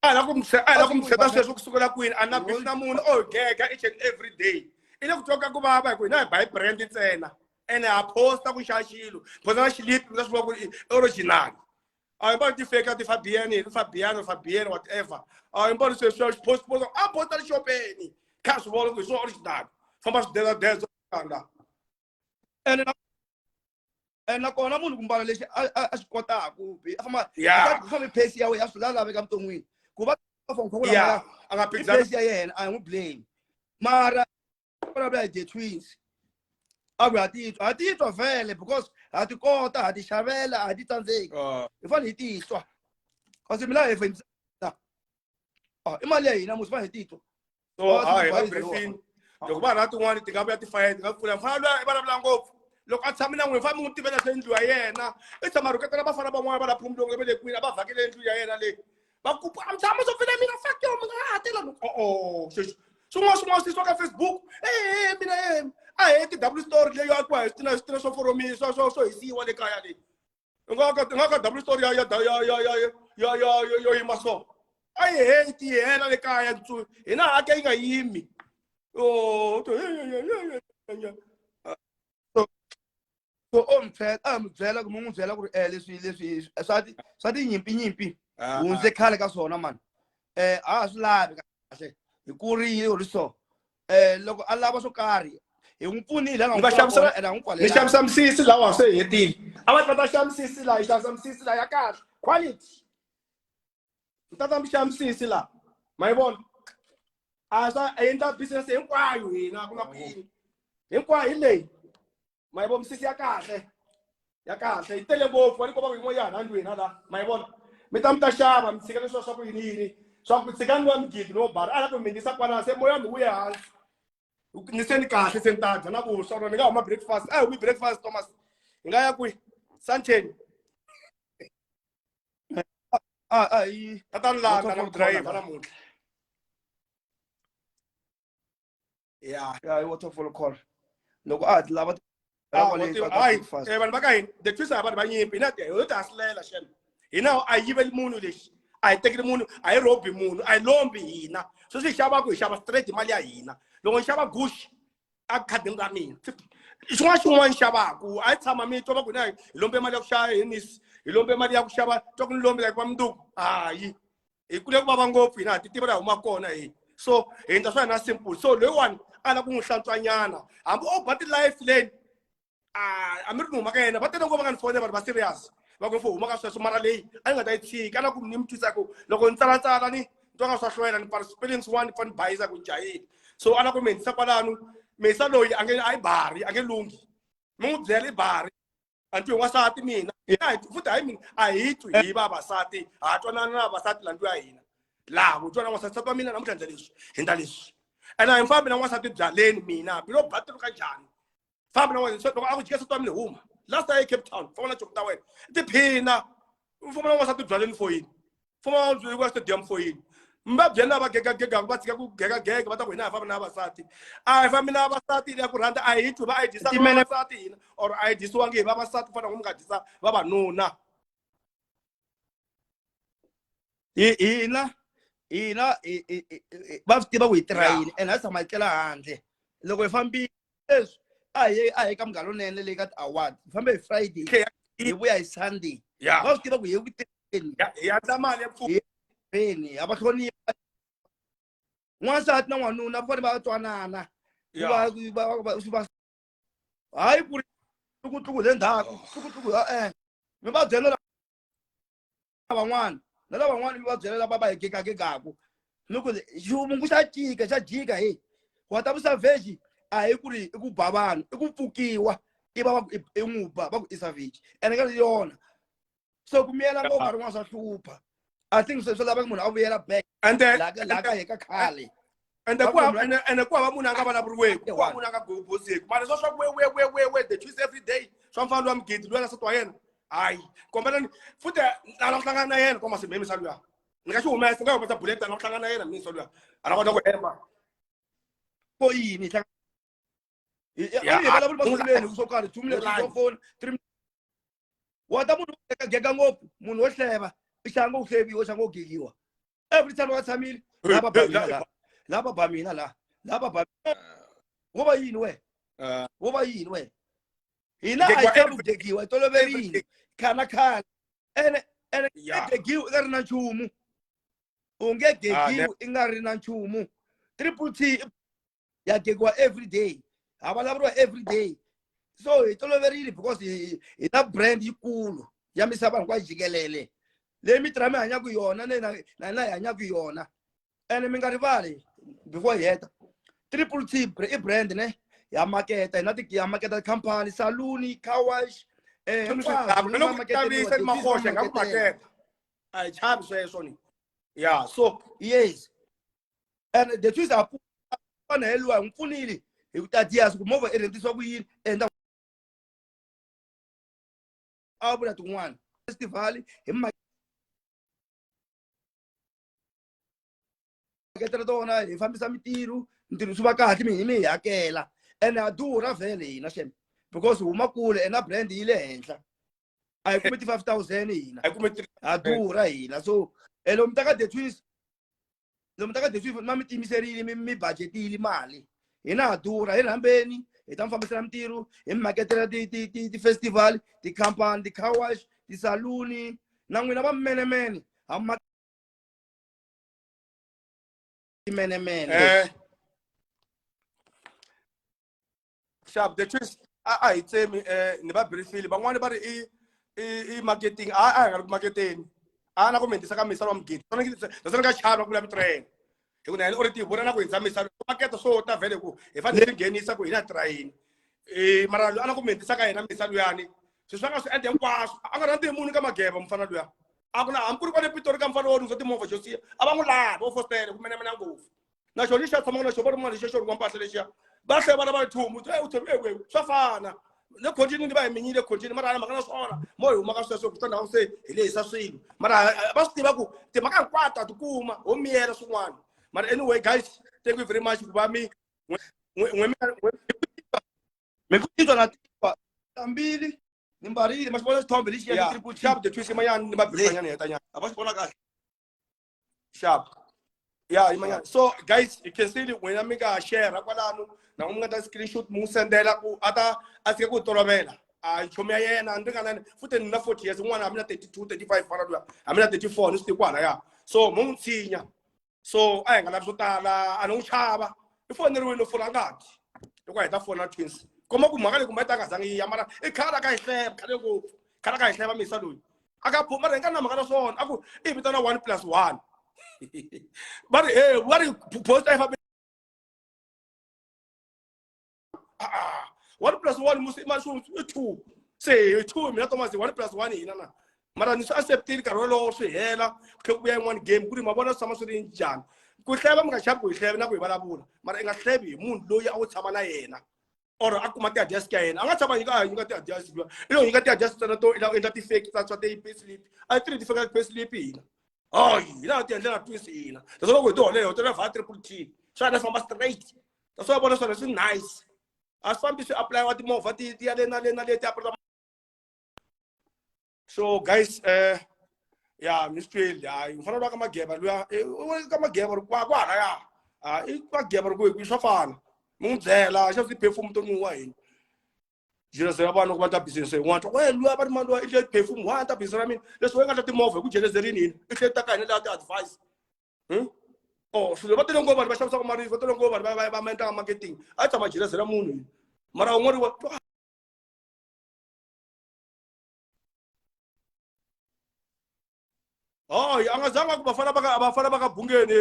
a la ku mi a la ku mi tsheta sweswo kusukela kwini a na beef na munhu o gega each and every day i le ku twa ka ku vava hi ku hina hi ba hi brand ntsena ene ha posta ku xava xilo posta na xilipi mi ta swi vona ku i original a hi mbali ti-fake ti Fabian Fabiano Fabian whatever a hi mbali sweswi swa post post a posta le xopeni kha swi vona ku hi swo original famba swi deza deza kanda ene and nakona munhu ku mbala lexi a xi kotaku a famba ku fambe pace ya wena ya swi laveka evuton'wini ku va a nga pace ya yena a hi n'wi blame mara vulavula hi the twins a ku ha titwa ha titwa vhele because ha ti kota ha ti xavela ha ti tsandzeki hi fanele hi titwa kasi mina hi i mali ya hina musi va hi titwa so hayi va briefing loko va ha tin'wani ti nga vuya tifayele ti nga pfula mfana luya i vulavula ngopfu loko a tshame na n'wina fana mi n'wi tivela se ndlu ya yena i tshama rhuketela vafana van'wana va la phumulongo va le kwini a va vhakele ndlu ya yena leyi va ku a mi tshama swo pfela mina fuck yo mi nga ha tela o sweswi swin'wana swin'wana swi ka Facebook e mina e a heti double story leyi yo akiwa hi switina switina swo foromisa swo swo hisiwa le kaya leyi u nga ka nga ka double story ya ya ya ya ya ya ya yo yima so a yi heti yi hela le kaya ntsu hina hake yi nga yimi o so so o mi byela a mi byela ku mi n'wi byela ku ri leswi leswi swa ti swa tinyimpi nyimpi hundze khale ka swona mani a ha swi lavi kahle hi kurile u ri so loko a lava swo karhi hi n'wi pfunile a nga va xavisela ene a n'wi ni xavisa misisi lawa se hetile a va ta xava misisi laha yi xavisa misisi laha ya kahle quality ni ta ta mi xava misisi laha ma yi vona a swa endla business hinkwayo hina ku na ku yini hinkwayo hi leyi ma yi vona misisi ya kahle ya kahle yi tele ngopfu wa ni komba ku yin'wana ya hala ndlwini hala ma yi vona mi ta mi ta xava mi tshika leswiya swa ku yini yini swa ku tshikani lowa migidi lowo bara a la ku mi yisa kwalano se moya mi wuye hansi ni se ni kahle se ni ta dya na vuswa ni nga huma breakfast a hi humi breakfast Thomas hi nga ya kwihi Sandton a hi a ta ni landa na ku driver namuntlha ya ya i waterfall call loko a ha ti lava hayi vanhu va ka hina the twist a vanhu va nyimpi hina ho ti hasilela xem hina a yi yiveli munhu lexi a hi tekeli munhu a hi robi munhu a hi lombi hina sweswi hi xavaku hi xava straight hi mali ya hina loko ni xava gushi a khadini ra mina xin'wana xin'wana xavaku a yi tshama mi twa va ku hina hi lombe mali ya ku xava henisi hi lombe mali ya ku xava twa ku ni lombe like va mundzuku hayi hi kule ku vava ngopfu hina ha ti tiva laha humaka kona hi so hi endla swa hina simple so loyiwani a lava ku n'wi hlantswanyana hambi o ba ti-life leni a mi ri ni huma ka yena va tele ngopfu va nga ni fonela vanhu va serious va ku fo huma ka sweswo mara leyi a ni nga ta yi tshika a na ku ni mi twisa ku loko ni tsalatsala ni twa nga swa hlwela ni pfala spelling swin'wana ni pfa ni bayisa ku ni jahile so a na ku mi hundzisa kwalano misa loyi a nge a yi bari a nge lunghi mi n'wi byela i bari a ni twi n'wansati mina futhi hayi mina a hi twi hi vavasati ha twanana na vavasati la ndlu ya hina laha ku twana n'wansati sati wa mina namuntlha ndla leswi hi ndla leswi ene a hi fambi na n'wansati byaleni mina bilo batiluka njhani fambi na n'wansati loko a ku jika sati wa mina huma last time Cape Town famba na chomi ta wena tiphina u famba na n'wansati byaleni for yini famba na stadium for yini mi va byela va gegagegaka va tshika ku gegagega va ta ku hina hi famba na vavasati a hi fambi na vavasati ya ku rhandza a hi twi va a hi dyisa vavasati hina or a hi dyisiwangi hi vavasati ku fana na ku mi nga dyisa vavanuna hina hina va swi tiva ku hi tirha yini ene a hi tshama hi tlela handle loko hi fambile leswi a hi ka Munghana Lonene leyi ka ti-award hi fambe hi Friday hi vuya hi Sunday va swi tiva ku hi ku tirheni hi endla mali ya tirheni a va hlonipha n'wansati na n'wanuna va fanele va twanana va hayi ku ri tluku le ndzhaku tluku e mi va byela lavan'wana na lavan'wana mi va byela lava va hi gegagegaku ni ku xivungu xa cika xa jika he wa ta vusavheji a hi ku ri i ku ba vanhu i ku pfukiwa i va va ku i n'wi ba va ku i savage ene ka yona so ku miyela ngopfu nkarhi wun'wana swa hlupha I think swi lava munhu a vuyela back ende la ka ka khale ende ku ende ku hava munhu a nga vulavuriweki ku hava munhu a nga gobozeki mara leswa swa ku we we we we we the choice every day swa mfana luya mugidi luya na nsati wa yena hayi kombela ni futhi a la ku hlangana na yena kwa masimhemisa luya ni nga xi humesa ni nga humesa bullet a la ku hlangana na yena misa luya a la kota ku hemba ko yini hi vulavuli va sunguleni swo karhi 2 minutes 4 3 Wa ta munhu wo gega ngopfu, munhu wo hleva, i xanga ku hleviwa, xanga ku gegiwa. Every time va tshamile, lava ba mina la, lava ba mina la, lava ba. Wo va yini we? Wo va yini we? Hina a hi chavi ku gegiwa, hi toloverile. Khana khale. Ene ene gegiwi i nga ri na nchumu. U nge gegiwi i nga ri na nchumu. Triple T ya gegiwa every day. Ha vulavuriwa every day. So hi toloverile because hi na brand yikulu ya misava hinkwayo jikelele. Leyi mi tirha mi hanyaka yona na na hi hanyaka yona. Ene mi nga rivali before hi heta. Triple T i brand ne ya maketa hi na ti ya maketa company saluni car wash hinkwaswo makhoxa nga ku maketa a hi chavi sweswo ni ya so yes and the twins are fana hi luwa hi n'wi pfunile hi ku tadias ku movha i rentisiwa ku yini endla a vula tin'wana festival hi maketela tona hi fambisa mitirho ntirho swi va kahle mi hi mi hi hakela ene ha durha vhele hina xem because huma kule ena brand yi le henhla a hi kumi ti-5,000 hina ha durha hina so e lomu ta ka the twins lomu ta ka the twins ma mi tiyimiserile mi budgetile mali hina ha durha hi rhambeni hi ta mi fambisela mitirho hi mi maketela ti-festival ti-company ti-car wash tisaluni na n'wina va menemene ha timenemene Sharp the twist a hi tsemi ni va briefile van'wani va ri i marketing a a hi nga ri ku marketeni a na ku mi hindzisa ka misava mugidi naswona ka chava ku vula mitirhelo hi ku na yena u ri ti vona na ku hindza misava makete swo ta vhele ku hi fanele hi nghenisa ku hina tirayini mara loyi a na ku mi hindzisa ka yena misa luyani swilo swi nga swi endla hinkwaswo a nga rhandzi hi munhu ka mageva mufana luya a ku na hambi ku ri kwale Pitori ka mufana wo rhungisa timovha Josiya a va n'wi lavi wo fositele ku menemena ngopfu na xona lexi a tshamaka na xona va ri mwana lexiya xo rhunga mpahla lexiya va tlhela va lava nchumu swa fana le khonjini va hi minyile khonjini mara a mhaka na swona mo hi huma ka sweswo kutani ndhawu se hi lehisa swilo mara va swi tiva ku timhaka hinkwato a ti kuma ho miyela swin'wana mara anyway guys thank you very much ku va mi mi ku titwa na titwa tambili ni mbarile ma xi vona xithombe lexi ya triple sharp the twist manyana ni va le nyana heta nyana a va xi vona kahle sharp ya yimanyana so guys hi khensile n'wina mi nga share kwalano na n'wi mi nga ta screenshot mi n'wi sendela ku a ta a tshika ku tolovela a nchomi ya yena ni ringanani futhi ni na 40 years un'wana hambi na 32 35 fana luya hambi na 34 ni swi tivi kwalaya so mo n'wi tshinya so a hi nga lavi swo tala a ni n'wi chava i foneriwile no fona ngati loko a heta fona twins komba ku mhaka leyi kumbe ta nga zangi yi ya mara i khale a ka hi hleva khale ngopfu khale a ka hi hleva misa loyi a ka mara hi nga na mhaka na swona a ku i vitana 1 plus 1 va ri e va ri post a yi fambi 1 plus 1 musi i i 2 se i 2 mina Thomas 1 plus 1 hina na mara ni swi acceptile nkarhi wolowo swi hela ku tlhela ku vuya yin'wana game ku ri ma vona swi tshama swi ri njhani ku hleva mi nga chavi ku hi hleva na ku hi vulavula mara i nga hlevi hi munhu loyi a wu tshama na yena or a kuma ti-ideas ka yena a nga tshama nyika a nyika ti-ideas i lo nyika ti-ideas ntsena to i lava endla ti-fake ta swa ti-payslip a yi tirhi ti-fake payslip hina hayi hina a ti endlela twins hina leswi loko hi ti holela hi tela vha triple T swa hina swi famba straight that's why vona swona swi nice a swi fambi swi apply-wa timovha ti ti ya le na le na le ti apply. So guys ya mi swi tweli hayi u fanele u ka mageba luya ka mageba ri kwa kwala ya a i mageba ri ku swa fana mi n'wi byela xa ti-perfume to nuwa hina jelezela vanhu loko va ta business yin'wana twa we luya va ri mani luya i tle perfume wa ta business ra mina leswi we nga ta timovha hi ku jelezerini hina i tle ta ka hina laha ti-advice Oh swilo va tele ngopfu vanhu va xavisaka marisi va tele ngopfu vanhu va va va endlaka marketing a yi tshama jelezela munhu hina mara un'wana wa hayi a nga zanga ku vafana va ka vafana va ka bungeni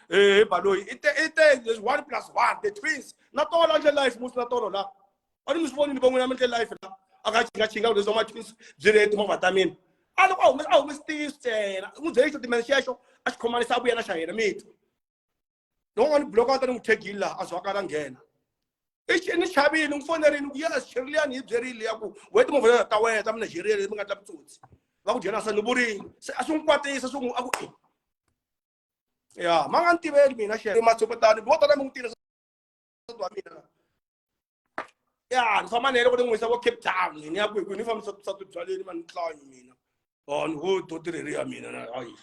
he baloyi i te i te there's 1 plus 1 the twins na tolo ndle life musi na tolo la a ni mi swi vonile van'wina mi ndle life la a ka chinga chinga leswi ma twins byi ri timovha ta mina a loko a humesa a humesi ntiyiso ntsena n'wi byele xitatimende xexo a xi khomanisa a vuya na xa yena mito loko nga ni bloka ta ni n'wi thegile laha a zwakala nghena i ni chavile ni n'wi fonerile ku yes Cheriliyani yi byerile ya ku we timovha ta wena ta Nigeria leti mi nga ta vutsotsi va ku dyela sa ni vurile se a swi n'wi kwatisa swi n'wi a ku ya ma nga ni tiveli mina xere matshopetani vo tala mi n'wi tirhisa wa mina. Ya ni famba na yena loko ni n'wi yisa vo Cape Town ni ya kwihi kwihi ni fambisa swa tibyaleni ma ni tlanyi mina. Oh ni ho to tirheri ya mina na hayi.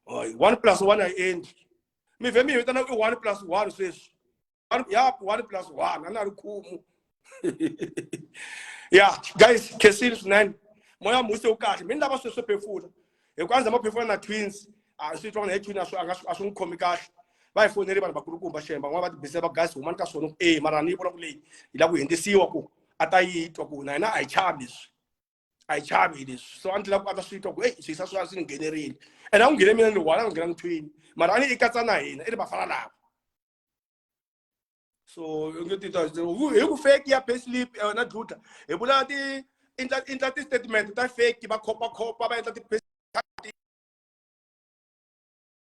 Hayi 1 plus 1 a yi endli. Mi vhe mi yi vitana i 1 plus 1 sweswi. Ya 1 plus 1 a na ri khumu. Ya guys khensile swinene. Moya musi wu kahle. Mina lava sweswo phefula. Hi ku a ni zama phefula na twins. A swi twa na hi twin a swi a nga a swi n'wi khomi kahle. Va hi foneli vanhu vakulukumba xem van'wana va tibisela va guys humani ka swona ku e mara ni yi vona ku leyi yi lava ku hundzisiwa ku a ta yi twa ku na hina a hi chavi leswi a hi chavi leswi so a ni lava ku a ta swi twa ku eyi swiyisa swi swi ni nghenerile ene a ku nghene mina ni one a ku nghena ni twin mara a ni i katsa na hina i ri vafana lava so u nge titwa hi ku fake ya payslip na dludla hi vula ti endla endla ti-statement ta fake va khopakhopa va endla ti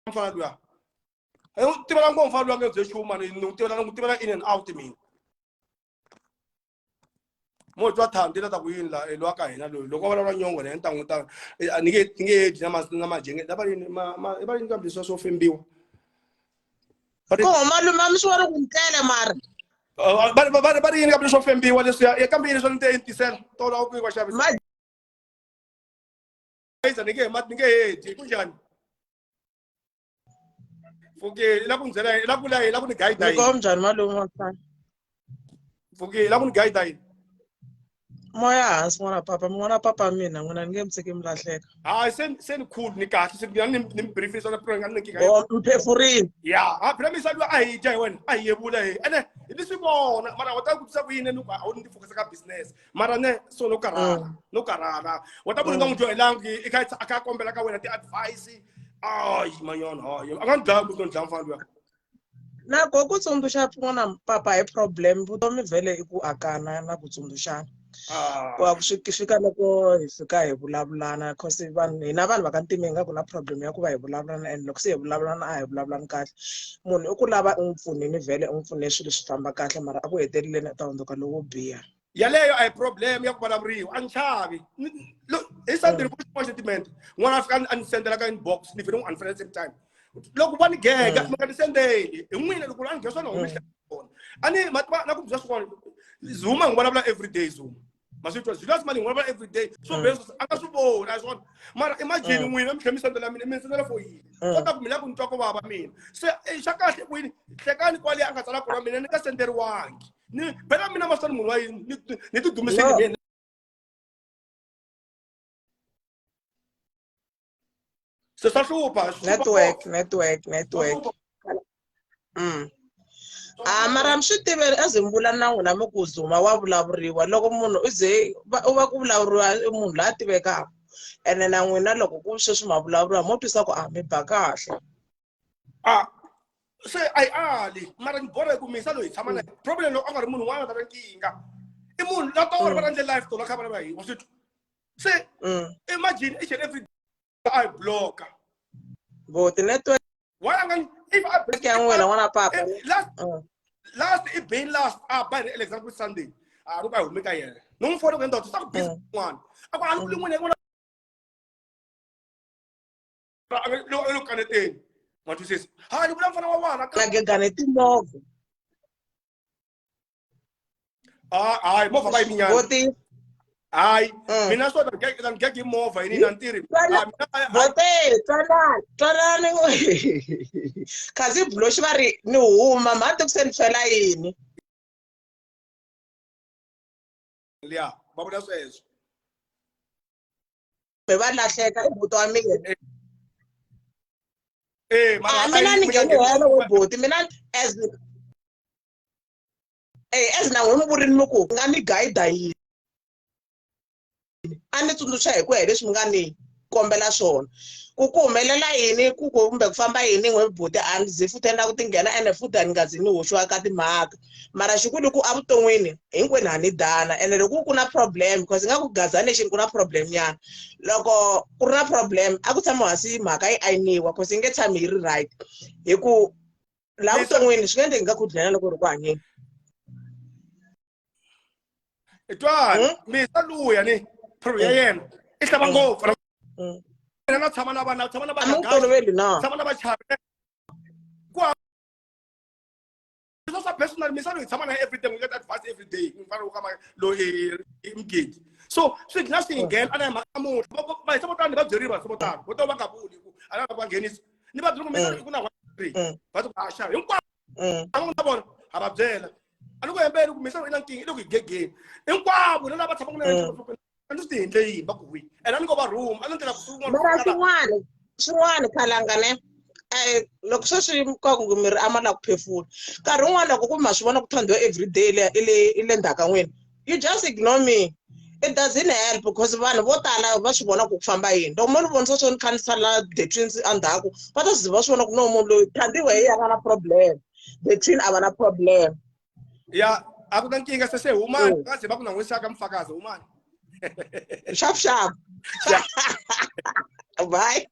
mfana luya u tivela ngopfu mfana luya nge bye xuma ni n'wi tivela ni n'wi tivela in and out mina mo twa thandi la ta ku yini la lowa ka hina loyi loko a vulavula nyongo na ni ta n'wi ta ni nge ni nge dyi na ma na majenge va yini ma ma va yini kambe leswiya swo fembiwa ko malume a mi swi voni ku ni tlele mara va va ri yini kambe leswo fembiwa leswiya kambe yini swo ni te tisela tolo a ku yi va xavisa ni nge ni nge he dyi kunjhani Pfuki i la ku ni byela i la ku la i la ku ni guide yini? Ni njhani malume wa khale? Pfuki i la ku ni guide yini? Moya hansi n'wana papa, n'wana papa mina n'wina ni nge mi tshiki mi lahleka. Hayi se se ni cool ni kahle se ni ni mi briefisa na pro ni nkingha. Oh mi phefurile. Ya, ha phela misa luya a hi dya hi wena, a hi yevula hi. Ene ni swi vona mara wa ta ku tisa ku yini ni ku a wu ni focus ka business. Mara ne so no karhala, no karhala. Wa ta ku ni nga n'wi dyohelangi i kha a kha a kombela ka wena ti-advice. Ayi manyana hayi a nga ni dlaya ku ni dlaya mfana luya. Na ko ku tsundzuxa n'wana papa hi problem vutomi vhele i ku akana na ku tsundzuxana. Ku va swi fika loko hi fika hi vulavulana cause vanhu hina vanhu va ka ntima hi nga ku na problem ya ku va hi vulavulana and loko se hi vulavulana a hi vulavulani kahle. Munhu i ku lava u n'wi pfunile vhele u n'wi pfunile swilo swi famba kahle mara a ku heteleleni u ta hundzuka lowo biha. Yaleyo a hi problem ya ku vulavuriwa a ni chavi hi Sunday ku xin'wana statement n'wana a fika a ni sendela ka inbox ni vhele n'wi unfriend same time loko va ni gega mi nga ni sendeli hi n'wina loko a ni gega swona humi kona a ni ma tiva na ku byela swin'wana Zuma hi vulavula everyday Zuma ma swi twa Julius Malema vulavula everyday so beswi a nga swi voni a swona mara imagine n'wina mi tlhela mi sendela mina mi sendela for yini kota ku mina ku ni twa ku vava mina se xa kahle kwini hlekani kwale a nga tsala kona mina ni nga senderiwangi ni phela mina ma swi munhu wa yini ni ti dumisile mina se swa hlupha network network network a mara mi swi tive as mi vula na n'wina mi ku Zuma wa vulavuriwa loko munhu u ze u va ku vulavuriwa i munhu loyi a tivekaka ene na n'wina loko ku sweswi ma vulavuriwa mo twisa ku a mi ba kahle. A se a yi ali mara ni borha hi ku misa loyi hi tshama na problem loko a nga ri munhu un'wana a ta na nkingha i munhu la tolo va rhandle life tolo kha va lava hi wa swi twa se imagine each and every a hi bloka vo ti-network why a nga if a ya n'wina n'wana papa last last i bane last a ba hi Alexander Sunday a ri ku a humi ka yena ni n'wi fona ku endla swa ku busy n'wana a ku a ni vuli n'wina n'wana a le ku kaneteni ma twisisa ha ni vula mfana wa wena na gegane timovha hayi movha va yi minyana hayi mina swo ta ni gege movha yini na ntirhi vote twanani twanani khazi buloxi va ri ni huma mhani ku se ni fela yini liya va vula sweswo kumbe va lahleka i buti wa mina Eh, mara a mina ni ngheni helo we buti mina as eh as na n'wi mi vurini mi ku nga ni guide yini a ni tsundzuxa hi ku ya hi leswi mi nga ni kombela swona ku ku humelela yini ku kumbe ku famba yini n'we buti a ni zi futhi na ku ti nghena ene futhi a ni nga zi ni hoxiwa ka timhaka mara xikulu ku evuton'wini hinkwenu ha ni dana ene loko ku na problem because ingaku Gaza Nation ku na problem nyana loko ku ri na problem a ku tshami hansi mhaka yi ayiniwa cause yi nge tshami yi ri right hi ku laha vuton'wini swi nga endleki nga ku dlaya loko ri ku hanyeni. Twani misa luya ni problem ya yena i hlava ngopfu na na tshama na vana tshama na a mi n'wi toloveli na tshama na vachavi ku swa misa personal misa loyi tshama na every day we get advice every day mi fana ka loyi i mugidi so swi dlina swi nghena a na hi mhaka munhu vahisa vo tala ni va byeriwa vahisa vo tala vo tala va nga vuli ku a na va nghenisa ni va byela ku misa ku na one three va ku a xava hinkwavo na vona ha va byela a ni ku hembeli ku misa i na nkingha i le ku hi gegeni hinkwavo na lava tshamaka na yena a ndzi ti endle yini va ku wi ene a ni ngo va rhuma a ni ndlela ku mara swin'wana swin'wana khalanga ne loko sweswi ka ku miri a ma la ku phefula nkarhi wun'wana loko ku ma swi vona ku thandiwa everyday le i le i le ndzhaku ka n'wina you just ignore me it doesn't help because vanhu vo tala va swi vona ku ku famba yini loko mo ni vonisa swo ni kha ni sala the twins endzhaku va ta swi va swi vona ku no munhu loyi thandiwe hi yena na problem the twin a va na problem ya a ku na nkingha se se humani nga ze va ku nan'wisaka mfakazi humani xap xap bye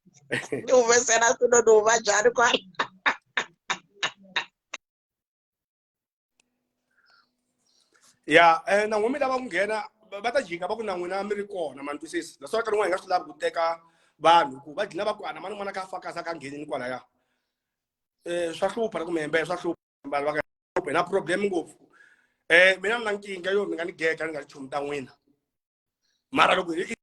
ni humesela swilo ni huma njhani kwala ya na n'wina mi lava ku nghena va ta jika va ku na n'wina mi ri kona ma ni twisisa naswona nkarhi wun'wana hi nga swi lavi ku teka vanhu ku va dlina va ku ana mani n'wana ka fakaza ka nghenini kwalaya um swa hlupha na ku mi hembela swa hlupha vanhu va ka hi na problem ngopfu mina ni na nkingha yo mi nga ni gega ni nga tichomi ta n'wina mara loko hi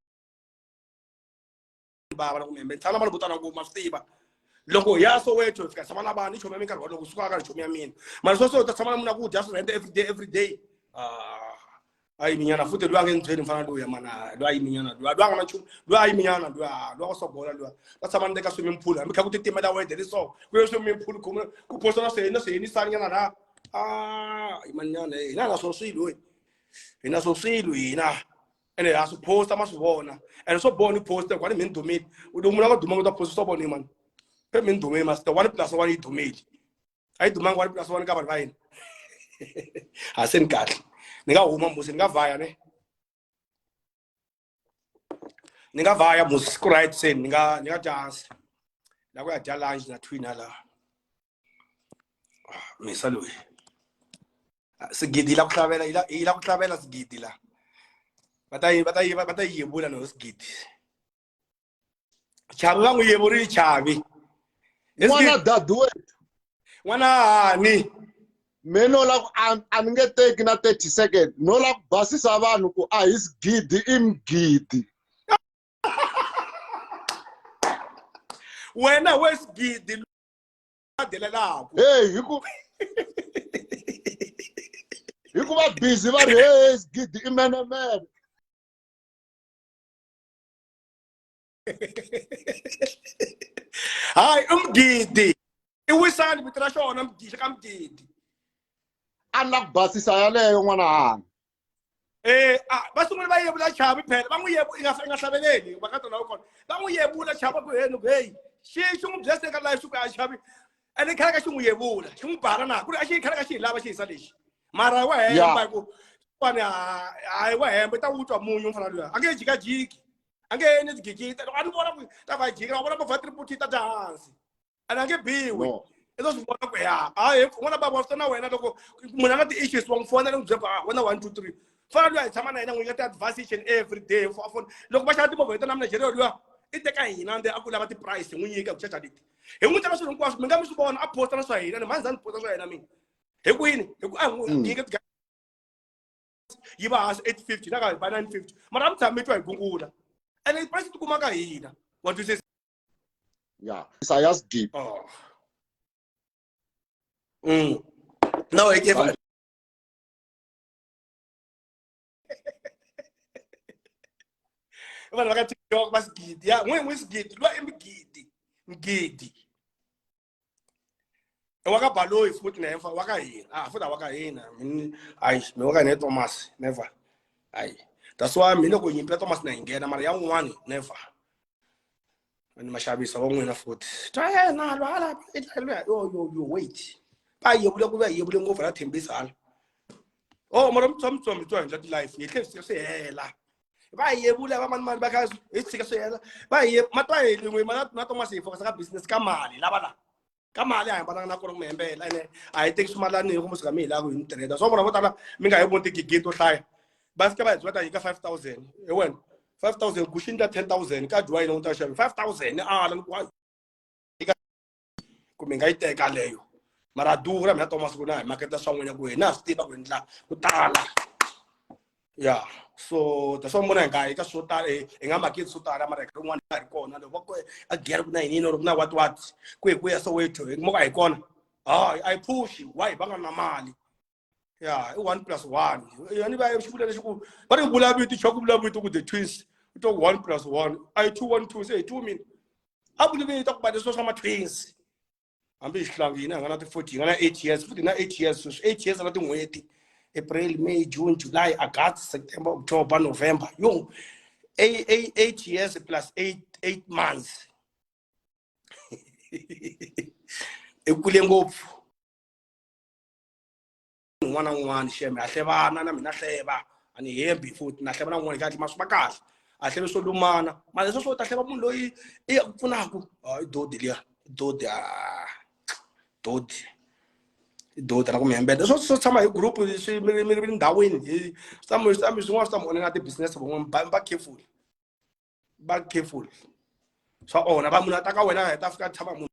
bava loko mi hembe tshama vanhu vo tala ngopfu ma swi tiva loko hi ya Soweto hi fika tshama na vanhu i chomi ya minkarhi wolowo kusuka ka chomi ya mina mara sweswo u ta tshama na munhu a ku dya swirhende everyday everyday ah a yiminyana futhi loyi a nge ni byeli mfana loyi mana loyi a yiminyana loyi loyi a nga na nchumu loyi a yiminyana loyi loyi wa sogola loyi va tshama ni ka swimming pool hambi kha ku titimela weather ni so ku ye swimming pool ku ku posta na swiheni na swihenisani nyana la ah yimanyana hina na swo swilo hina swo swilo hina ene ha swi posta ma swi vona ene swo boha ni posta kwani mi ni dumile loko munhu a nga dumanga u ta posta swo vona mani pe mi ni dumile master one plus one yi dumile a yi dumanga one plus one ka vanhu va yini ha se ni kahle ni nga huma musi ni nga vhaya ne ni nga vhaya musi ku right se ni nga ni nga dya hansi la ku ya dya lunch na twin hala misa loyi sigidi la ku hlavela yi la ku hlavela sigidi la va ta yi va ta yi va ta yi yevula no sigidi chavi va n'wi yevurile chavi n'wana daduwethu n'wana hani me no la ku a ni nge teki na 30 second no la ku basisa vanhu ku a hi sigidi i mugidi wena we sigidi a delelaku hey hi ku hi ku va busy va ri hey sigidi i menemene hayi i mugidi i wisani vito ra xona mugidi ka mugidi a ni la ku basisa yaleyo n'wana hanga Eh, va sungule va yevula chavi phela va n'wi yevu i nga i nga hlaveleli va ka tona kona va n'wi yevula chavi ku heni ku heyi xi xi n'wi byela se ka live xi ku a chavi ene khale ka xi n'wi yevula xi n'wi bara na ku ri a xi khale ka xi hi lava xi hisa lexi mara wa hemba hi ku kwani hayi wa hemba i ta wu twa munyu mfana luya a nge jikajiki a nge ni tigigita loko a ni vona ku ta va jika loko vona movha triple t ta dya hansi ene a nge biwi i to swi vona ku ya hayi n'wana baba wa swi na wena loko munhu a nga ti-issues wa n'wi fonela n'wi byela ku ah wena one two three fana luya hi tshama na yena n'wi nyika ti-advice each and every day a fona loko va xava timovha hi tona Nigeria luya i teka hina nde a ku lava ti-price hi n'wi nyika ku chacha leti hi n'wi teka swilo hinkwaswo mi nga mi swi vona a posta na swa hina ni mhani za ni posta swa yena mina hi ku yini hi ku a n'wi nyika yi va hansi 850 na ka va 950 mara a mi tshami mi twa hi gungula ene price ti kumaka hina wa twisisa ya sa ya sigidi oh. No i give vanhu va ka TikTok va sigidi ya n'we n'we sigidi luwa i migidi migidi wa ka baloyi futhi na yena wa ka hina ah futhi a wa ka hina ayi mi wa ka hina Thomas never ayi that's why mina loko nyimpi ya Thomas na yi nghena mara ya un'wani never ni maxavisa wa n'wina futhi twa yena lwa hala yo yo yo wait va yevule ku va yevule ngopfu la thembisa hala oh mara mi tshama mi tshama mi twa hi life hi tlhe swi hela va hi yevula va mani mani va kha hi tshika swi hela va hi ma twa hi lin'we ma na Thomas hi focus ka business ka mali lava la ka mali a hi hambananga na kona ku mi hembela ene a hi teki swimalani hi ku mi suka mi hi lava ku hi ni tirhela swo vona vo tala mi nga hi voni tigigini to hlaya va fika va hi byela ta nyika 5000 hi wena 5000 ku xi ndla 10000 ka dyiwa yini u ta xava 5000 ni ala ni ku kumbe nga yi teka leyo Mara durha mina Thomas ku na hi maketa swa n'wina ku hina ha swi tiva ku endla ku tala. Ya so that's why mi vona hi nga yi ka swo tala hi nga maketi swo tala mara hi rin'wana a hi ri kona loko va ku a gere ku na yini or ku na what what kwihi kuya Soweto hi kuma ku a hi kona. Hayi a yi phushi why va nga na mali. Ya i 1 plus 1 yani va xivula lexi ku va ri vula vito xa ku vula vito ku the twins u twa ku 1 plus 1 a yi 2 1 2 se hi 2 mina a vuli vito ku ba leswi swa ma twins hambi hi xihlangi hina hi nga na ti-40 hi nga na 8 years futhi na 8 years sweswi 8 years na tin'hweti April May June July August September October November yo 8 years plus 8 months i kule ngopfu un'wana na un'wana sheme a hlevana na mina hleva a ni hembi futhi na hleva na un'wana kahle ma swi va kahle a hleve swo lumana mara leswo swo ta hleva munhu loyi i ya ku pfunaku i dodi liya i dodi a dodi i dodi na ku mi hembeta swo swo tshama hi group swi mi mi ri ndhawini hi swi ta mi swi ta mi swin'wana swi ta mi onhela ti-business van'wana va careful va careful swa onha va munhu a ta ka wena a heta a fika a tshama munhu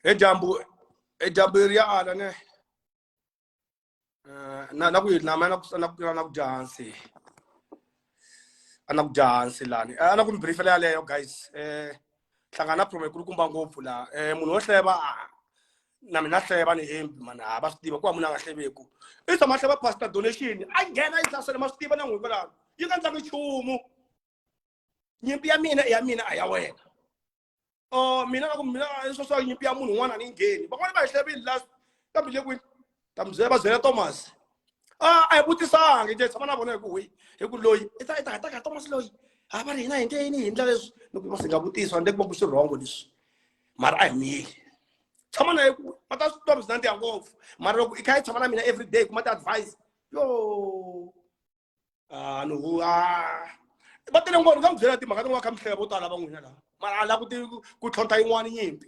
He dyambu he dyambu ri ya ala ne na na ku na na ku na ku na ku dya hansi a na ku dya hansi lani a na ku mi briefela yaleyo guys hlangana na promo kulukumba ngopfu la munhu wo hleva na mina hleva ni hembi mani ha va swi tiva ku va munhu a nga hleveku i tshama hleva pastor donation a nghena yi hlasela ma swi tiva na n'wini kwalano yi nga ndlangi nchumu nyimpi ya mina i ya mina a ya wena oh mina na ku mina swo swa nyimpi ya munhu un'wana a ni ngheni van'wana va hi hlevile last kambe le kwini ta mi byela va byela Thomas a a hi vutisangi nje tshama na vona hi ku hi hi ku loyi i ta i ta ta ka Thomas loyi a va ri hina hi nge yini hi ndla leswi ni ku va swi nga vutisiwa ni le ku swi rhongo leswi mara a hi miyeli tshama na ye ku va ta swi twa swi nandziha ngopfu mara loko i kha i tshama na mina everyday kuma ti-advice yo a ni hu a va tele ngopfu ni nga mi byela timhaka tin'wana kha mi hleka vo tala va n'wina laha mara a lava ku ku tlhontlha yin'wana nyimpi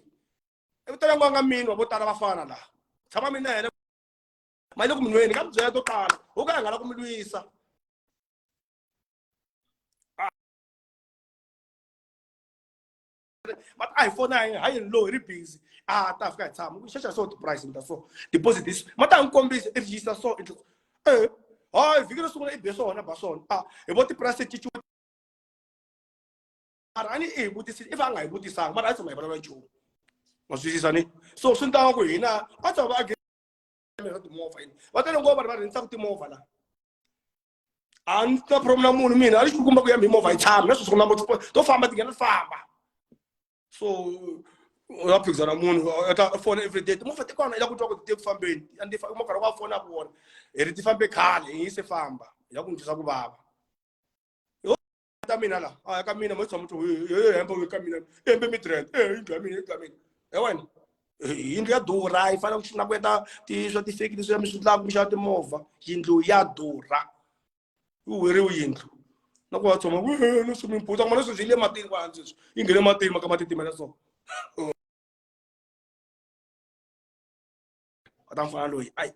i tele ngopfu nga mini wa vo tala va fana laha tshama mina yena ma le ku mi nweni nga mi byela to tala wo ka a nga la ku mi lwisa but a hi fona ha yini lowu hi ri busy a ta fika hi tshama ku xaxa so ti-price ta so deposit this ma ta n'wi kombisa i register so eh hayi vhiki ro sungula i be swona ba swona a hi vo ti-price ti cinciwa mara a ni i hi vutisile if a nga hi vutisanga mara a tshama hi vulavula nchumu ma swi twisisa ni so swi ntanga ku hina a tshama va age timovha yini va tele ngopfu vanhu va rhendzisaka timovha la a ni na problem na munhu mina a ni xikumba ku ya mi movha yi tshami na sweswi ku na to famba ti nghena ti famba so u nga phikizana munhu a ta fona everyday timovha ti kona i la ku twa ku ti ku fambeni and movha loko a fona ku wona hi ri ti fambe khale hi se famba hi la ku ni twisa ku vava ta mina la a ka mina mo tshama tu he hemba ka mina hembe midrand e yindlu ya mina yindlu ya mina e wena yindlu ya durha yi fanele ku na ku endla ti swa tifeki leswi mi swi endlaka mi xava timovha yindlu ya durha yi weriwe yindlu na ku va tshama no swimming pool ta kuma leswi swi le matini kwala sweswi yi nghene matini ma ka ma titimela so va ta mfana loyi ayi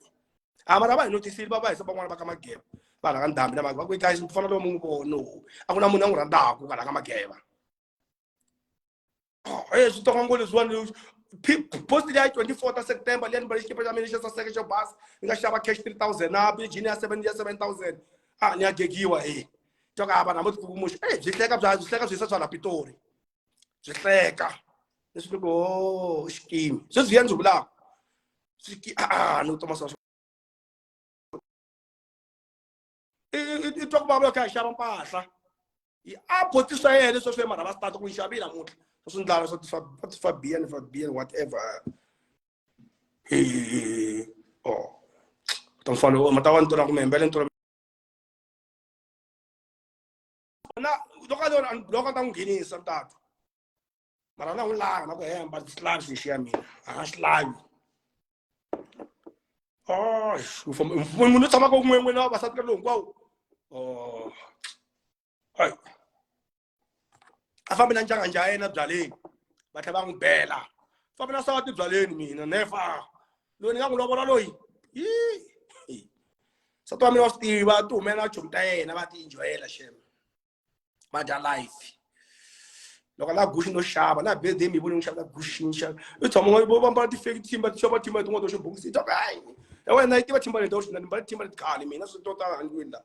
a mara va hi notisile va va hisa van'wana va ka mageva va hala ka ndhambi na va ku guys mfana loyi mu n'wi vona a ku na munhu a n'wi rhandzaka kwala ka mageva e swi tonga ngo leswiwani post leya 24 ta September liya ni mbale xikipa xa mina xo saseka xo basa ni nga xava cash 3000 na jini ya 7 ya 7000 a ni ya gegiwa he twa ka vanhu vo tikukumuxa e byi hleka bya byi hleka byi yisa bya la Pitori byi hleka leswi ni ku o xikimi sweswi ya ndzi vulaka swiki a ni Thomas i twa ku vava kha hi xava mpahla a boti swa yena leswi swi mara va start ku xavile namuntlha swi ndlala swa swa Fabian Fabian whatever oh ta mfana ma ta va ni tola ku mihembele ni tola na loko a lona loko a ta n'wi nghenisa mtatu mara na n'wi lava na ku hemba xi lavi xi ya mina a xi lavi oh munhu u tshamaka un'we na vavasati ka lowu hinkwawo oh hayi a fambi na njhanga njha yena byaleni va tlhela va n'wi bela fambi na sati byaleni mina never loyi ni nga n'wi lovola loyi yi nsati wa mina wa swi tiva ti humela chomi ta yena va ti enjoyela xem va dya life. Loko la Gucci no xava na birthday mi voni n'wi xava Gucci ni xava i tshama nga vo ambala ti-fake timba ti xava timba tin'wana to xibokisi i ta ku hayi ya wena yi tiva timba leti to ni mbala timba leti khale mina swi to tala ndlwini la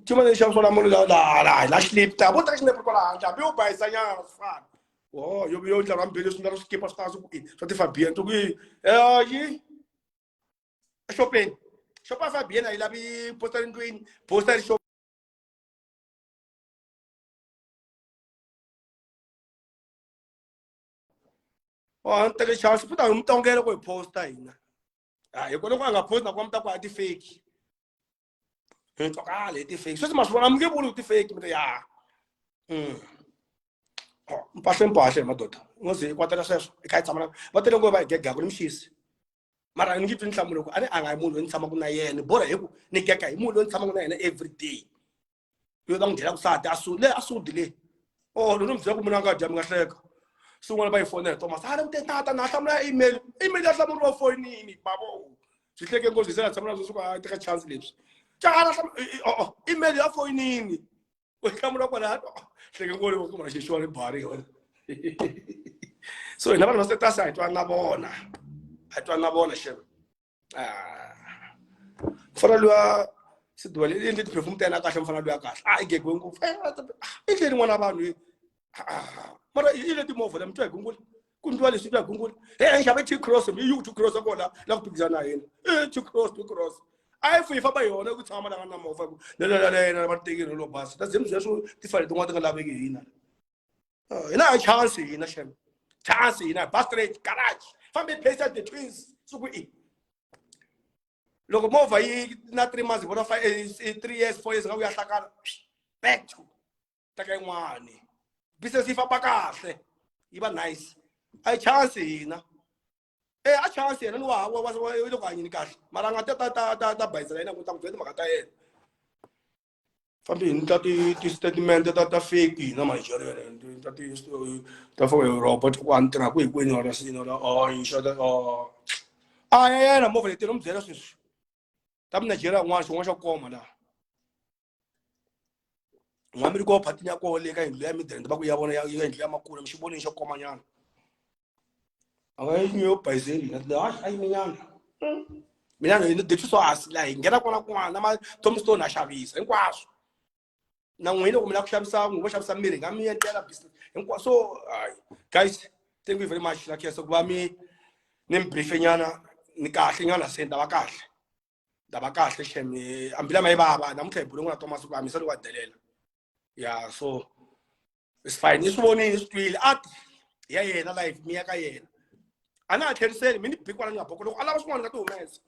timba leti xavisiwa la munhu la la la la xilipi ta vo teka xinepe kwala handle hambi yo bayisa nyana swi fana o yo yo ndlela mbili swi ndlela swikipa swi ta swi ku i swa ti-Fabian to ku i yi exopeni xopa Fabian a yi lavi posta ndlwini posta ri a ni teke chance futhi a hi mi tongela ku hi posta hina a hi kona ku a nga post na ku mi ta ku a ti-fake hi twakala hi ti-fake sweswi ma swi vona mi nge vuli ku ti-fake mi ta ya mpahla mpahla hi madoda u nga ze hi kwatela sweswo hi kha hi tshama na va tele ngo va hi gegaku ni mixisi mara ni nge twi nhlamulo ku a ni a nga hi munhu loyi ni tshamaka na yena ni borha hi ku ni gega hi munhu loyi ni tshamaka na yena every day yo va n'wi dyela kusati a su le a sudi le oh loko ni mi byela ku munhu a nga dya mi nga hleka swin'wana va yi fonela Thomas a ni tata na hlamula email email ya hlamuriwa foyinini bavo swi hleke ngopfu se na tshama na sweswi ku a teka chance leswi cala oh email ya foyinini u hlamula kwala hleke ngopfu ku mara xexi wa ni bari yona so hina vanhu va status a hi twana na vona a hi twana na vona xem Ah. Mfana luya siduwa le endle ti-perfume ta yena kahle mfana luya kahle a i gegiwe ngopfu eh, i ndleni n'wana vanhu yi ah, mara i le timovha la mi twa hi gungula ku ndliwa leswi twa hi gungula he xave t cross mi yi t cross kona la ku phikizana na hina e t cross t cross a yi yi famba yona ku tshama la nga na movha ku lelelelena va tekile lo basi ta zimi sweswo tifane tin'wana ti nga laveki hina ah, hina a chance hina xem chance hina bus straight garage fambe pacer the twins suku i loko movha yi na 3 months vona 3 years 4 years nga ku ya hlakala back to teka yin'wani business yi famba kahle yi va nice a yi chance hina e a chance yena ni wa wa wa loko hanyini kahle mara a nga ta ta ta ta ta bayizela yena ku ta ku byela timhaka ta yena fambi hi ndla ti-statement ta ta fake hina Nigeria ta ti ta for Europa ku a ni tirhaka hinkwenu wala sini wala oh inxata oh a ya yena movha leti no mi byela sweswi ta mi Nigeria n'wana xin'wana xa koma laha n'wana mi ri ko phatini ya koho le ka yindlu ya Midrand va ku ya vona ya yindlu ya makulu mi xi vonile xo komanyana a nga yi yo bayizeli hina hayi a yiminyana mina ni ditshwiso hasi laha hi nghena kona kun'wana na ma-tombstone a xavisa hinkwaswo na n'wina loko mi lava ku xavisa n'wi vo xavisa mirhi hi nga mi endlela business hinkwaswo so guys thank you very much na khensa ku va mi ni mi briefe nyana ni kahle nyana se ni ta va kahle ta va kahle xem hambi lama yi vava namuntlha hi bule n'wana Thomas ku hamisa loko a delela ya so it's fine i swi vonile i swi twile a ti ya yena life mi ya ka yena a na ha tlheriseli mi ni bi kwala ni nga boko loko a lava swin'wana nga ti humesa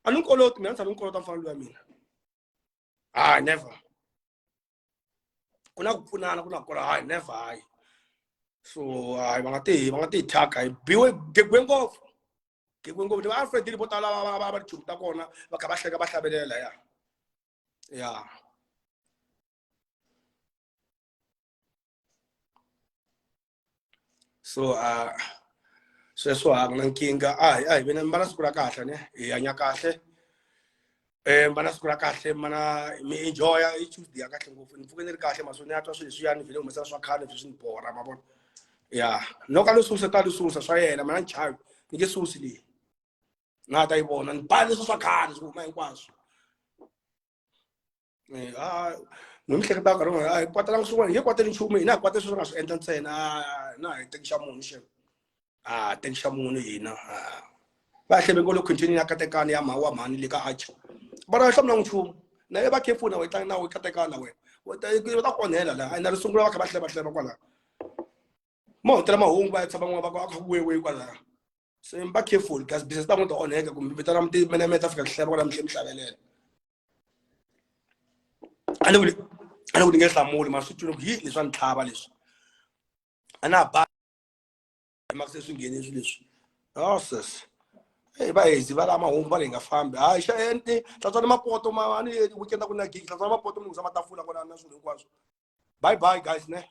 a ni koloti mina ni tshama ni kolota mfana luya mina hayi never ku na ku pfunana ku na ku kola hayi never hayi so hayi va nga ti va nga ti thyaka hi biwe gegiwe ngopfu gegiwe ngopfu va Alfred vo tala va va va tichumu ta kona va kha va hleka va hlavelela ya ya So a sweswo a ku na nkingha a hi a hi veni mi va na siku ra kahle ne hi hanya kahle um va na siku ra kahle mi na mi enjoy-a i Tuesday ya kahle ngopfu ni pfuke ni ri kahle masiku ni ya twa swilo leswiyani ni vhele humesa swa khale swi ni borha ma vona ya no ka lususa ta lususa swa yena mina ni chavi ni nge susi leyi na ta yi vona ni ba leswi swa khale swi huma hinkwaswo Eh, a mi mi hleketaka nkarhi wun'wana a hi kwatelanga swin'wana hi nge kwateli nchumu hina hi kwatela sweswi nga swi endla ntsena hina hi tekisa munhu xem a tekisa munhu hina va hleve ngo le continue ya katekani ya mha wa mhani le ka acha va ra hlamula nchumu na ye va careful na wena na we katekana wena va ta ku onhela la na ri sungula va kha va hleva hleva kwala mo hotela mahungu va ya tshama n'wana va ku a kha ku wewe kwala se va careful guys business ta n'wina ta onheka kumbe vitana mi ti mene ta fika hleva kwala mi tlhe mi hlavelela a ni ku a ni ku ni nge hlamuli mara swi twile ku yi leswi swa ni tlhava leswi a na ha ba hi mhaka se swi nghene swilo leswi oh sis hey va hezi va lava mahungu va ri hi nga fambi hayi xa ente hlantswani mapoto ma a ni weekend a ku na gig hlantswani mapoto mi lunghisa matafula kona na swilo hinkwaswo bye bye guys ne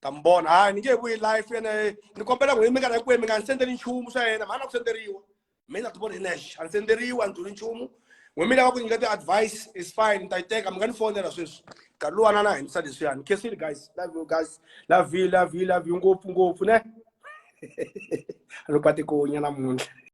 ta mi vona hayi ni nge vuyi life yena ni kombela n'wina mi nga na kwenu mi nga ni sendeli nchumu swa yena mhana ku senderiwa mina ti vona hi nexe a ni senderiwa a ni dluli nchumu N'we mi lava ku nyika ti-advice is fine, ni ta yi teka, mi nga ni fonela sweswi. Nkarhi luwana na hindisa leswiyani. Khensile guys, love you guys, love you, love you, love you ngopfu ngopfu ne. A ni kwate ku nya namuntlha.